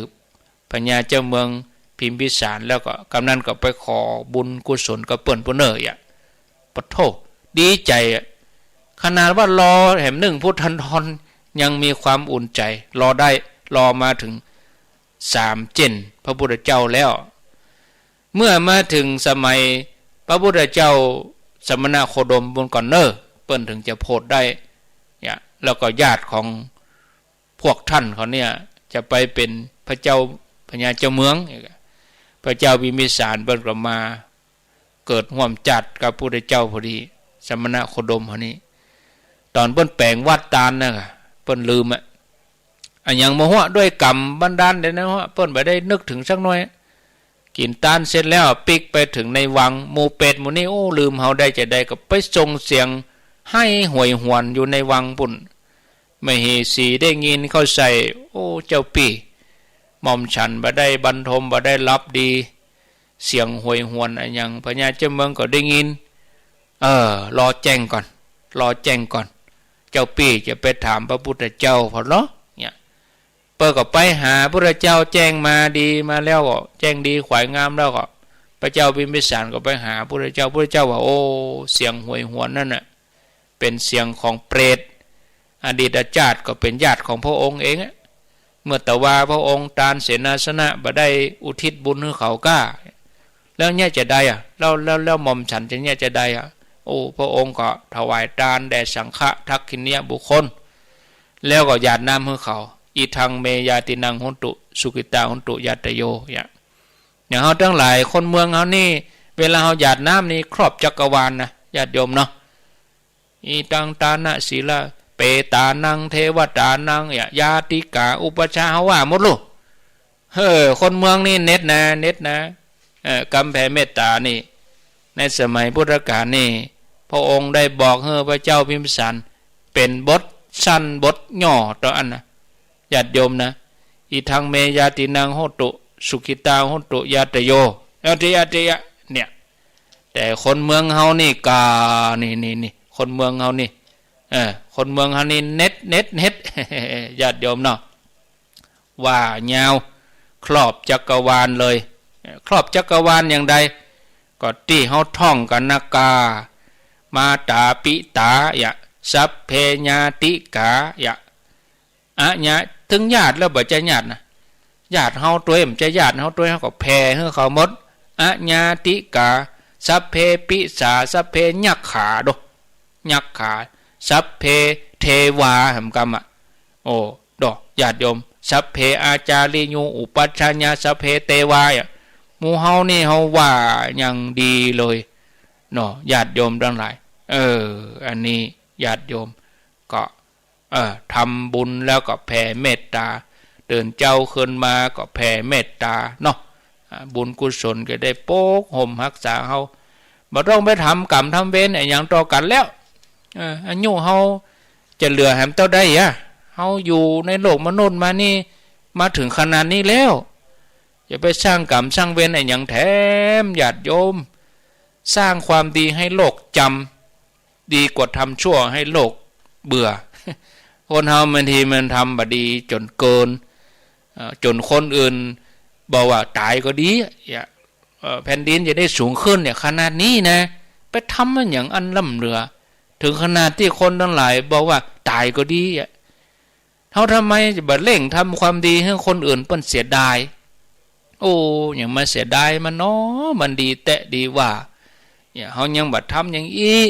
พญาเจ้าเมืองพิมพิสาร แล้วก็กำนั้นก็ไปขอบุญกุศลกับเปิ้นปู้นเน่อ อย่า ปะโธ่ ดีใจ๋อะ ขนาดว่ารอแหมนึ่งพุทธันดร ยังมีความอุ่นใจ๋ รอได้ รอมาเถิงสามเจ้นพระพุทธเจ้าแล้ว เมื่อมาเถิงสมัยพระพุทธเจ้าสมณโคดมปู้นก่อนเน่อ เปิ้นเถิงจะโผดได้ เนี่ย แล้วก็ญาติของพวกท่านเขาเนี่ย จะไปเป๋นพระเจ้า พญาเจ้าเมือง พระเจ้าพิมพิสารเปิ้นก็มา เกิดฮ่วมจ๊าติกับพุทธเจ้าพอดี สมณโคดมเฮานี่ ต๋อนเปิ้นแป๋งวัตรตานน่ะ เปิ้นลืมอะ อะหยังบ่ฮู้ ด้วยกรรมบันดาลใดนะฮะ เปิ้นบ่ได้นึกเถิงสักหน่อย กิ๋นตานเสร็จแล้ว ปิ๊กไปเถิงในวัง หมู่เปรตหมู่นี้ โอ้ ลืมเฮาได้จาใด ก็ไปส่งเสียงไห้โหยหวนอยู่ในวังปู้น มเหสีได้ยินเข้าใส่ โอ้ เจ้าปี้ หม่อมฉันบ่ได้บรรทม บ่ได้หลับดี เสียงโหยหวนอะหยัง พญาเจ้าเมืองก็ได้ยิน เออ รอแจ้งก่อน รอแจ้งก่อน เจ้าปี้จะไปถามพระพุทธเจ้าเปิ้นเหรอ เนี่ย เปิ้นก็ไปหาพุทธเจ้า แจ้งมาดีมาแล้วก็ แจ้งดีขวายงามแล้วก็ พระเจ้าพิมพิสารก็ไปหาพุทธเจ้า พุทธเจ้าว่า โอ้ เสียงโหยหวนนั่นน่ะ เป๋นเสียงของเปรต อดีตชาติก็เป๋นญาติของพระองค์เองอะ เมื่อแต่ว่าพระองค์ตานเสนาสนะ บ่ได้อุทิศบุญหื้อเขาก้า แล้วเนี่ยจาใดอะ แล้ว แล้ว แล้วหม่อมฉันจะเนี่ยจาใดอะ โอ้ พระองค์ก็ถวายตานแด่สังฆะทักขิณียบุคคล แล้วก็หยาดน้ำหื้อเขา อิทังเมญาตินังโหตุ สุขิตาโหนตุญาตโย เนี่ย อย่างเฮาตังหลายคนเมืองเฮานี่ เวลาเฮาหยาดน้ำนี่ครอบจักรวาลนะ ญาติโยมเนาะ อิทังตานะสีลา เปตานัง เทวตานัง ยะ ญาติกา อุปัชฌาย์ เฮาว่าหมดลูก เฮ้อ คนเมืองนี่เน็ดนะ เน็ดนะ เอ่อ กำแผ่เมตตานี่ ในสมัยพุทธกาลนี่ พระองค์ได้บอกหื้อพระเจ้าพิมพิสาร เป๋นบทสั้นบทย่อเต้าอั้นนะ ญาติโยมนะ อิทังเมญาตินังโหตุ สุขิตาโหนตุญาตโย ญาติ ญาติ ญาติ เนี่ย แต่คนเมืองเฮานี่กา นี่ นี่ นี่ คนเมืองเฮานี่ เออ คนเมืองเฮานี่เน็ด เน็ด เน็ด ญาติโยมเนาะ ว่ายาว ครอบจักรวาลเลย ครอบจักรวาลอย่างใด ก็ตี้เฮาท่องกั๋นนะกา มาตาปิตา ยะ สัพเพญาติกา ยะ อะ ญา เถิงญาติแล้วบ่ใจ้ญาตินะ ญาติเฮาตวย บ่ใจ้ญาติเฮาตวย เฮาก็แผ่หื้อเขาหมด อะ ญาติกา สัพเพปิสา สัพเพยักขา โด ยักขา สัพเพเทวา แหมกำอะ โอ้ โด ญาติโยม สัพเพอาจาริยู อุปัชฌาย์ญา สัพเพเตวา อะ หมู่เฮานี่เฮาว่าอย่างดีเลยเนาะ ญาติโยมตังหลาย เออ อันนี้ญาติโยมก็ เอ่อ ทำบุญแล้วก็แผ่เมตตา ตื่นเจ๊าขึ้นมาก็แผ่เมตตาเนาะ อ่า บุญกุศลก็ได้ปกห่มฮักษาเฮา บ่ต้องไปทำกรรมทำเวรอะหยังต่อกั๋นแล้ว เอ่อ อายุเฮาจะเหลือแหมเต้าใดอะ เฮาอยู่ในโลกมนุษย์มานี่ มาเถิงขนาดนี้แล้ว อย่าไปสร้างกรรมสร้างเวรอะหยังแถม ญาติโยม สร้างความดีหื้อโลกจ๋ำ ดีกว่าทำชั่วหื้อโลกเบื่อ คนเฮาบางทีมันทำบ่ดีจ๋นเกิน เอ่อ จ๋นคนอื่นบอกว่าต๋ายก็ดีอะ เอ่อ แผ่นดินจะได้สูงขึ้นเนี่ย ขนาดนี้นะ ไปทำมันหยังอันล้ำเหลือ เถิงขนาดตี้คนตังหลายบอกว่าต๋ายก็ดีอะ เฮาทำไมจะบ่เร่งทำความดีหื้อคนอื่นเปิ้นเสียดาย โอ้ หยังมาเสียดายมันน้อ มันดีแต๊ดีว่า เนี่ย เฮายังบ่ทำหยังอี้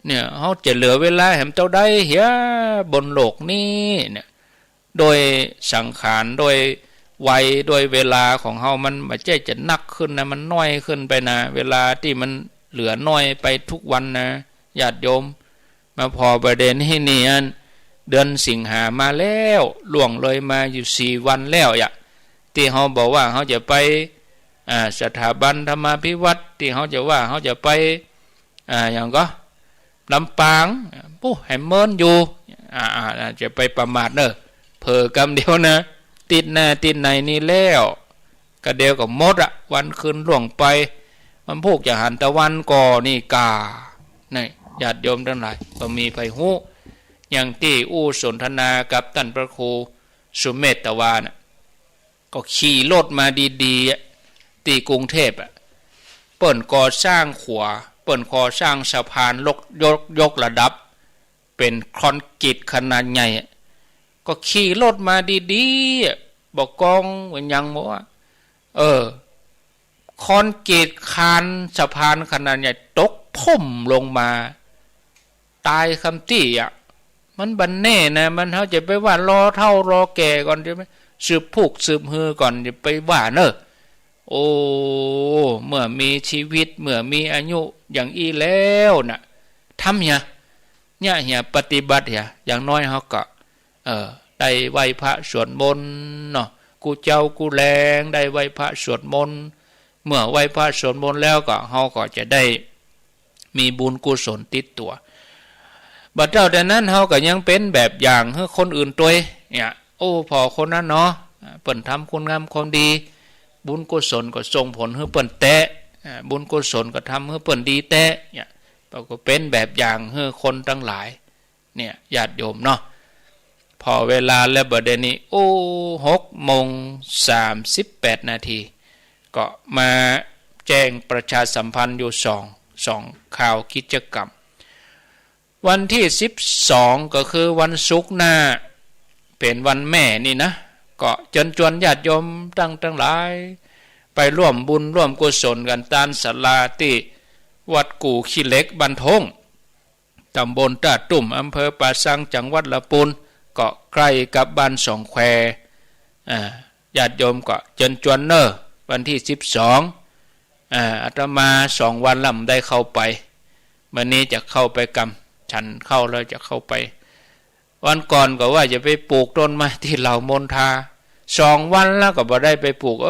เนี่ย เฮาจะเหลือเวลาแหมเต้าใดเหีย บนโลกนี้เนี่ย โดยสังขาร โดยวัย โดยเวลาของเฮา มันบ่ใจ้จะนักขึ้นนะ มันน้อยขึ้นไปนะ เวลาตี้มันเหลือน้อยไปทุกวันนะ ญาติโยม มาผ่อประเด็นหื้อนี่อัน เดือนสิงหามาแล้ว ล่วงเลยมาอยู่สี่วันแล้วอะ ตี้เฮาบอกว่าเฮาจะไป อ่า สถาบันธรรมาภิวัตน์ ตี้เฮาจะว่าเฮาจะไป อ่า หยังก่อ ลำปาง ปู้ แหมเมินอยู่ อ่า อ่า อ่า จะไปประมาทเน่อ เผลอกำเดียวนะ ติดหน้าติดในนี่แล้ว กะเดียวก็หมดอะ วันคืนล่วงไป มันพูกจะหันตะวันก่อนี่ก่า นี่ ญาติโยมตังหลาย บ่มีใผฮู้ อย่างตี้อู้สนทนากับต้านพระครูสุเมธวานะ ก็ขี่รถมาดีๆอะ ตี้กรุงเทพฯอะ เปิ้นก่อสร้างขัว เปิ้นก่อสร้างสะพานยก ยก ยกระดับ เป๋นคอนกรีตขนาดใหญ่อะ ก็ขี่รถมาดีๆอะ บ่กองบ่หยังบ่ว่า เออ คอนกรีตคานสะพานขนาดใหญ่ตกพุ่มลงมา ต๋ายกำตี้อะ มันบ่แน่นะ มัน เฮาจะไปว่ารอเฒ่ารอแก่ก่อนใจ้ไหม สืบพูกสืบฮือก่อน จะไปว่าเน่อ โอ้ เมื่อมีชีวิต เมื่อมีอายุอย่างอี้แล้วนะ ทำเหีย เยียะเหีย ปฏิบัติเหีย อย่างน้อยเฮาก็ เออ ได้ไหว้พระสวดมนต์เนาะ กู้เจ๊ากู้แลง ได้ไหว้พระสวดมนต์ เมื่อไหว้พระสวดมนต์แล้วก็ เฮาก็จะได้มีบุญกุศลติดตั๋ว บ่าเต้าแต่นั้นเฮาก็ยังเป๋นแบบอย่างหื้อคนอื่นตวย เนี่ย โอ้ ผ่อคนนั้นเนาะ เปิ้นทำคุณงามความดี บุญกุศลก็ส่งผลหื้อเปิ้นแต๊ อ่า บุญกุศลก็ทำหื้อเปิ้นดีแต๊ เนี่ย เฮาก็เป๋นแบบอย่างหื้อคนตังหลาย เนี่ย ญาติโยมเนาะ ผ่อเวลาแล้วบ่าเดี่ยวนี้ โอ้ หกโมงสามสิบแปดนาที ก็มาแจ้งประชาสัมพันธ์อยู่สอง สองข่าวกิจกรรม วันตี้สิบสอง ก็คือวันศุกร์หน้า เป๋นวันแม่นี่นะ ก็เจิญจวนญาติโยมตัง ตังหลาย ไปร่วมบุญร่วมกุศลกั๋น ตานศาลาตี้วัดกู่ขี้เหล็กบ้านโท้ง ต๋ำบลต้าตุ้ม อำเภอป่าซาง จังหวัดละปูน ก็ใก้กับบ้านสองแคว อ่า ญาติโยมก็เจิญจวนเน่อ วันตี้สิบสอง อ่า อาตมาสองวันแล้วบ่ได้เข้าไป วันนี้จะเข้าไปกำ ฉันข้าวแล้วจะเข้าไป วันก่อนก็ว่าจะไปปลูกต้นไม้ตี้เหล่ามณฑา สองวันแล้วก็บ่ได้ไปปลูก เอ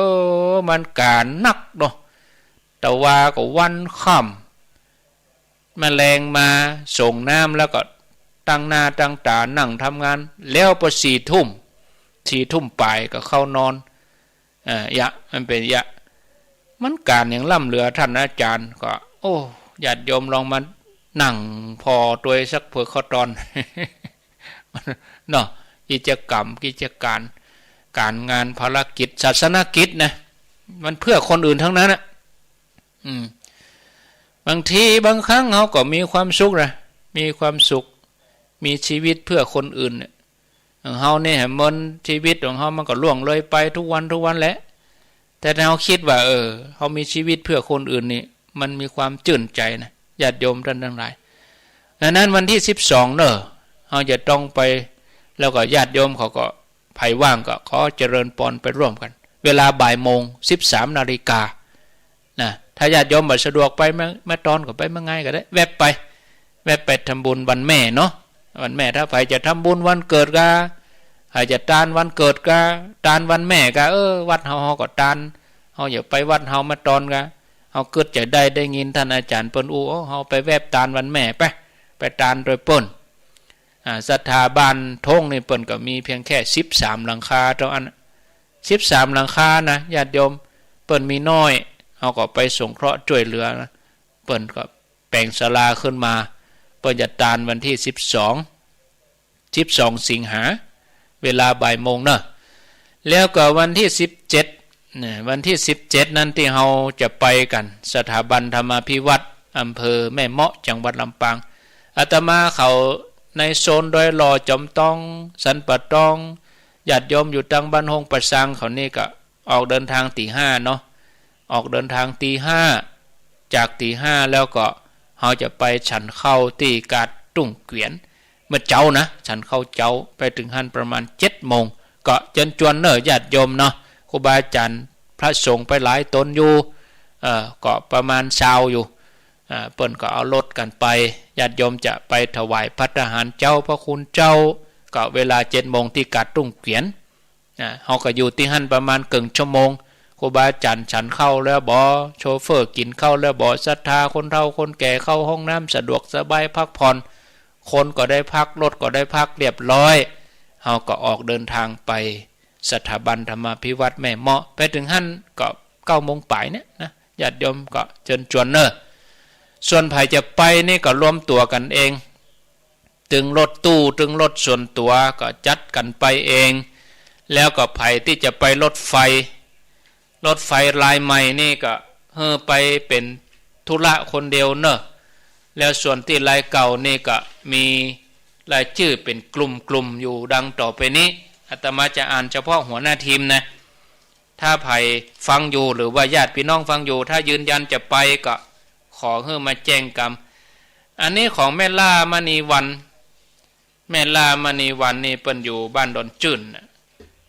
อ มันก๋านนักเนาะ ตะวาก็วันค่ำ แมลงมาส่งน้ำแล้วก็ตั้งหน้าตั้งต๋านั่งทำงาน แล้วปอสี่ทุ่ม สี่ทุ่มป๋ายก็เข้านอน เอ่อ เยียะ มันเป๋นเยียะ มันก๋านหยังล้ำเหลือต้านอาจ๋ารย์ ก็ โอ้ ญาติโยมลองมานั่งผ่อตวยสักเผื่อข้อตอน เนาะ กิจกรรม กิจก๋าน ก๋านงาน ภารกิจ ศาสนกิจนะ มันเพื่อคนอื่นตังนั้นอะ อืม บางทีบางครั้งเฮาก็มีความสุขนะ มีความสุข มีชีวิตเพื่อคนอื่นเนี่ย ของเฮาเนี่ย มัน ชีวิตของเฮามันก็ล่วงเลยไปทุกวันทุกวันแหละ แต่ถ้าเฮาคิดว่า เออ เฮามีชีวิตเพื่อคนอื่นนี่ มันมีความจื้นใจ๋นะ ญาติโยมต้านตังหลาย ดังนั้นวันตี้สิบสองเน่อ เฮาจะต้องไป แล้วก็ญาติโยมเขาก็ ใผว่างก็ขอเจริญปอนไปร่วมกั๋น เวลาบ่ายโมง สิบสามนาฬิกา นะ ถ้าญาติโยมบ่สะดวกไปเมื่อ เมื่อตอนก็ไปเมื่อไงก็ได้ แวบไป แวบไปทำบุญวันแม่เนาะ วันแม่ ถ้าใผจะทำบุญวันเกิดกา ใผจะตานวันเกิดกา ตานวันแม่กา เออ วัดเฮา เฮาก็ตาน เฮาอย่าไปวัดเฮาเมื่อตอนกา เฮากึ๊ดจะได้ ได้ยินต้านอาจ๋ารย์เปิ้นอู้ โอ้ เฮาไปแวบตานวันแม่ไป ไปตานตวยเปิ้น อ่า ศรัทธาบ้านโท้งนี่เปิ้นก็มีเพียงแค่สิบสามหลังคาเต้าอั้น สิบสามหลังคานะ ญาติโยม เปิ้นมีน้อย เฮาก็ไปสงเคราะห์จ้วยเหลือนะ เปิ้นก็แป๋งศาลาขึ้นมา เปิ้นจะตานวันตี้สิบสอง สิบสองสิงหา เวลาบ่ายโมงเนาะ แล้วก็วันตี้สิบเจ็ดนะ วันตี้สิบเจ็ดนั้นตี้เฮาจะไปกั๋น สถาบันธรรมาภิวัตน์ อำเภอแม่เมาะ จังหวัดลำปาง อาตมาเขาในโซนดอยหล่อ จอมตอง สันป่าตอง ญาติโยมอยู่ตางบ้านโฮงป่าซางเขานี่ก็ออกเดินทางตี๋ห้าเนาะ ออกเดินทางตี๋ห้า จากตี๋ห้าแล้วก็เฮาจะไปฉันข้าวตี้กาดตุ้งเกวียน เมื่อเจ๊านะ ฉันข้าวเจ๊า ไปเถิงหั้นประมาณเจ็ดโมง ก็เจิญจวนเน่อญาติโยมเนาะ ครูบาอาจ๋ารย์พระสงฆ์ไปหลายต๋นอยู่ เอ่อ ก็ประมาณซาวอยู่ อ่า เปิ้นก็เอารถกั๋นไป ญาติโยมจะไปถวายภัตตาหารเจ๊าพระคุณเจ้า ก็เวลาเจ็ดโมงตี้กาดตุ้งเกวียน นะ เฮาก็อยู่ตี้หั้นประมาณเกิ่งชั่วโมง ครูบาอาจ๋ารย์ฉันข้าวแล้วบ่ โชเฟอร์กิ๋นข้าวแล้วบ่ ศรัทธาคนเฒ่าคนแก่เข้าห้องน้ำสะดวกสบายพักผ่อน คนก็ได้พัก รถก็ได้พักเรียบร้อย เฮาก็ออกเดินทางไปสถาบันธรรมาภิวัฒน์แม่เมาะ ไปเถิงหั้นก็เก้าโมงป๋ายเนี่ยนะ ญาติโยมก็เจิญจวนเน่อ ส่วนใผจะไปนี่ก็รวมตั๋วกั๋นเอง ตึงรถตู้ ตึงรถส่วนตั๋วก็จัดกั๋นไปเอง แล้วก็ใผตี้จะไปรถไฟ รถไฟลายใหม่นี่ก็หื้อไปเป๋นธุระคนเดียวเน่อ แล้วส่วนตี้ลายเก่านี่ก็มีรายจื้อเป๋นกลุ่มๆ อยู่ดังต่อไปนี้ อาตมาจะอ่านเฉพาะหัวหน้าทีมนะ ถ้าใผฟังอยู่หรือว่าญาติพี่น้องฟังอยู่ ถ้ายืนยันจะไปก็ขอหื้อมาแจ้งกำ อันนี้ของแม่ล่ามณีวรรณ แม่ล่ามณีวรรณนี่เปิ้นอยู่บ้านดอนจื้นน่ะ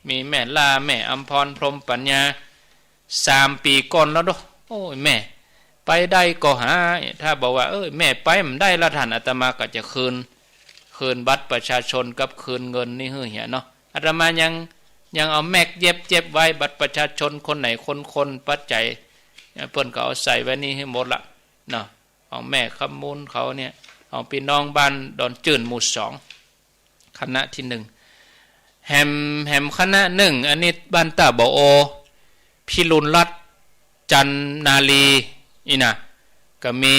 มีแม่ล่า แม่อำพร พรหมปัญญา สามปี๋ก่อนแล้วเนาะ โอ้ย แม่ ไปได้ก็หา ถ้าบอกว่า เอ้ย แม่ไปบ่ได้ละท่าน อาตมาก็จะคืน คืนบัตรประชาชนกับคืนเงินนี่หื้อเหียเนาะ อาตมายัง ยังเอาแม็กเย็บ เย็บไว้ บัตรประชาชนคนไหนคนๆ ปัจจัย เปิ้นก็เอาใส่ไว้นี่หื้อหมดละเนาะ ของแม่คำมูลเขาเนี่ย ของพี่น้องบ้านดอนจื้นหมู่สอง คณะที่หนึ่ง แหม แหมคณะหนึ่ง อันนี้บ้านต้าบ่อโอ พิรุณรัตน์ จันนาลี นี่นะ ก็มี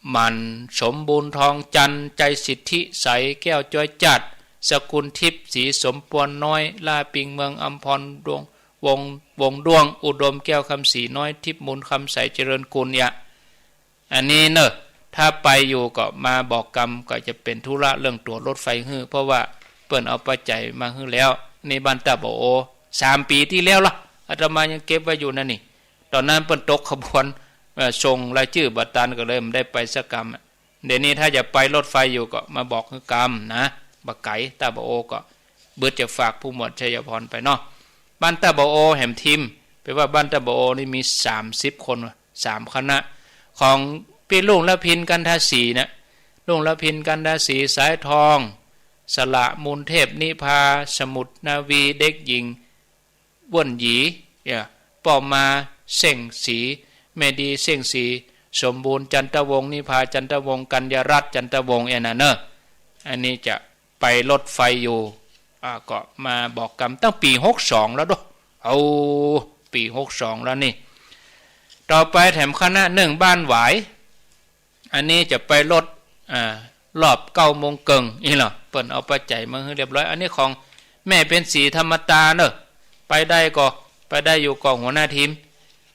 หมั่น สมบูรณ์ทองจันทร์ ใจสิทธิใส แก้วจ้อยจัด สกุลทิพย์ ศรีสมปวนน้อย ล่าปิง เมืองอำพร ดวง วง วงด้วง อุดม แก้วคำศรี น้อยทิพย์ มูลคำใส เจริญกุล เนี่ย อันนี้เน่อ ถ้าไปอยู่ก็มาบอกกำ ก็จะเป๋นธุระเรื่องตั๋วรถไฟหื้อ เพราะว่าเปิ้นเอาปัจจัยมาหื้อแล้ว นี่บ้านต้าบ่อโอ สามปี๋ตี้แล้วละ อาตมายังเก็บไว้อยู่นั่นนี่ ต๋อนนั้นเปิ้นตกขบวน เอ่อ ส่งรายจื้อบ่ตัน ก็เลยบ่ได้ไปสักกำอะ เดี๋ยวนี้ถ้าจะไปรถไฟอยู่ก็มาบอกหื้อกำนะ บ่ไก๋ ต้าบ่อโอก็ เบิดจะฝากผู้หมวดชัยพรไปเนาะ บ้านต้าบ่อโอแหมทีม แปลว่าบ้านต้าบ่อโอนี่มีสามสิบคน สามคณะ ของปี้ลุงละพิน กันทาสีนะ ลุงละพิน กันทาสี สายทอง สละ มูลเทพ นิพา สมุทรนาวี เด็กหญิง ว่วนหยี เนี่ย ป้อมมา เส้งสี แม่ดี เส้งสี สมบูรณ์ จันทวงศ์ นิพา จันทวงศ์ กัญญารัตน์ จันทวงศ์ เอยนะเน่อ อันนี้จะไปรถไฟอยู่ อ่า ก็มาบอกกำตั้งปี๋หกสองแล้วเนาะ เอา ปี๋หกสองแล้วนี่ ต่อไปแหมคณะหนึ่งบ้านหวาย อันนี้จะไปรถ อ่า รอบเก้าโมงเกิ่ง นี่เหรอ เปิ้นเอาปัจจัยมาหื้อเรียบร้อย อันนี้ของแม่เพ็ญศรี ธรรมตาเน่อ ไปได้ก็ ไปได้อยู่ก็หัวหน้าทีม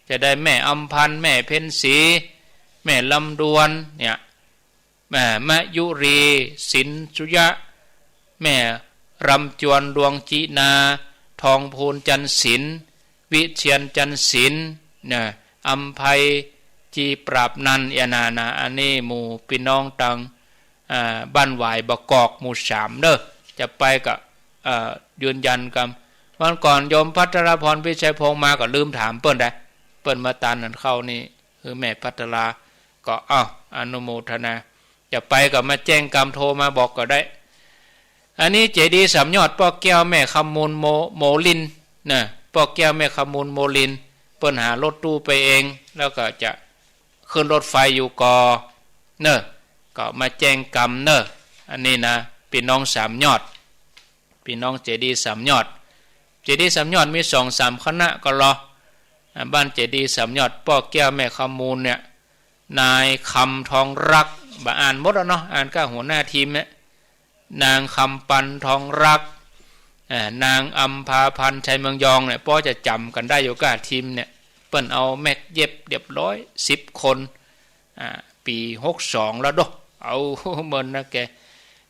จะได้แม่อำพันธ์ แม่เพ็ญศรี แม่ลำดวน เนี่ย แม่มะยุรี สินสุยะ แม่รำจวน ดวงจินา ทองพูน จันทร์ศิลป์ วิเชียร จันทร์ศิลป์ นะ อำไพ จีปราบนันท์ เอยนะนะ อันนี้หมู่ปี้น้องตัง อ่า บ้านหวายบ่อกอก หมู่สามเน่อ จะไปก็ เอ่อ ยืนยันกำ วันก่อนโยมภัทรพร พิชัยพงษ์มา ก็ลืมถามเปิ้นได้ เปิ้นมาตานหันเข้านี่ คือแม่ภัทรา ก็ อ้าว อนุโมทนา จะไปก็มาแจ้งกำ โทรมาบอกก็ได้ อันนี้เจดีย์สามยอด ป้อแก้วแม่คำมูล โม โมลิน นะ ป้อแก้วแม่คำมูล โมลิน เปิ้นหารถตู้ไปเอง แล้วก็จะขึ้นรถไฟอยู่ก่อ เน่อ ก็มาแจ้งกำเน่อ อันนี้นะ ปี้น้องสามยอด ปี้น้องเจดีย์สามยอด เจดีย์สามยอดมีสองสามคณะก็ลอ อ่า บ้านเจดีย์สามยอด ป้อแก้วแม่คำมูลเนี่ย นายคำทองรัก บ่อ่านหมดแล้วเนาะ อ่านก้าหัวหน้าทีมเนี่ย นางคำปันทองรัก อ่า นางอำภาพันธ์ ชัยเมืองยองเนี่ย ป้อจะจ๋ำกั๋นได้อยู่ก้าทีมเนี่ย เปิ้นเอาแม็กเย็บเรียบร้อย สิบคน อ่า ปี๋หกสองแล้วเนาะ เอา เมินนะแก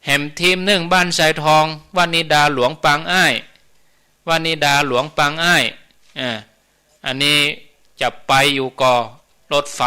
แหมทีมหนึ่งบ้านทรายทอง วนิดาหลวงปางอ้าย วนิดาหลวงปางอ้าย อ่า อันนี้จะไปอยู่ก่อรถไฟ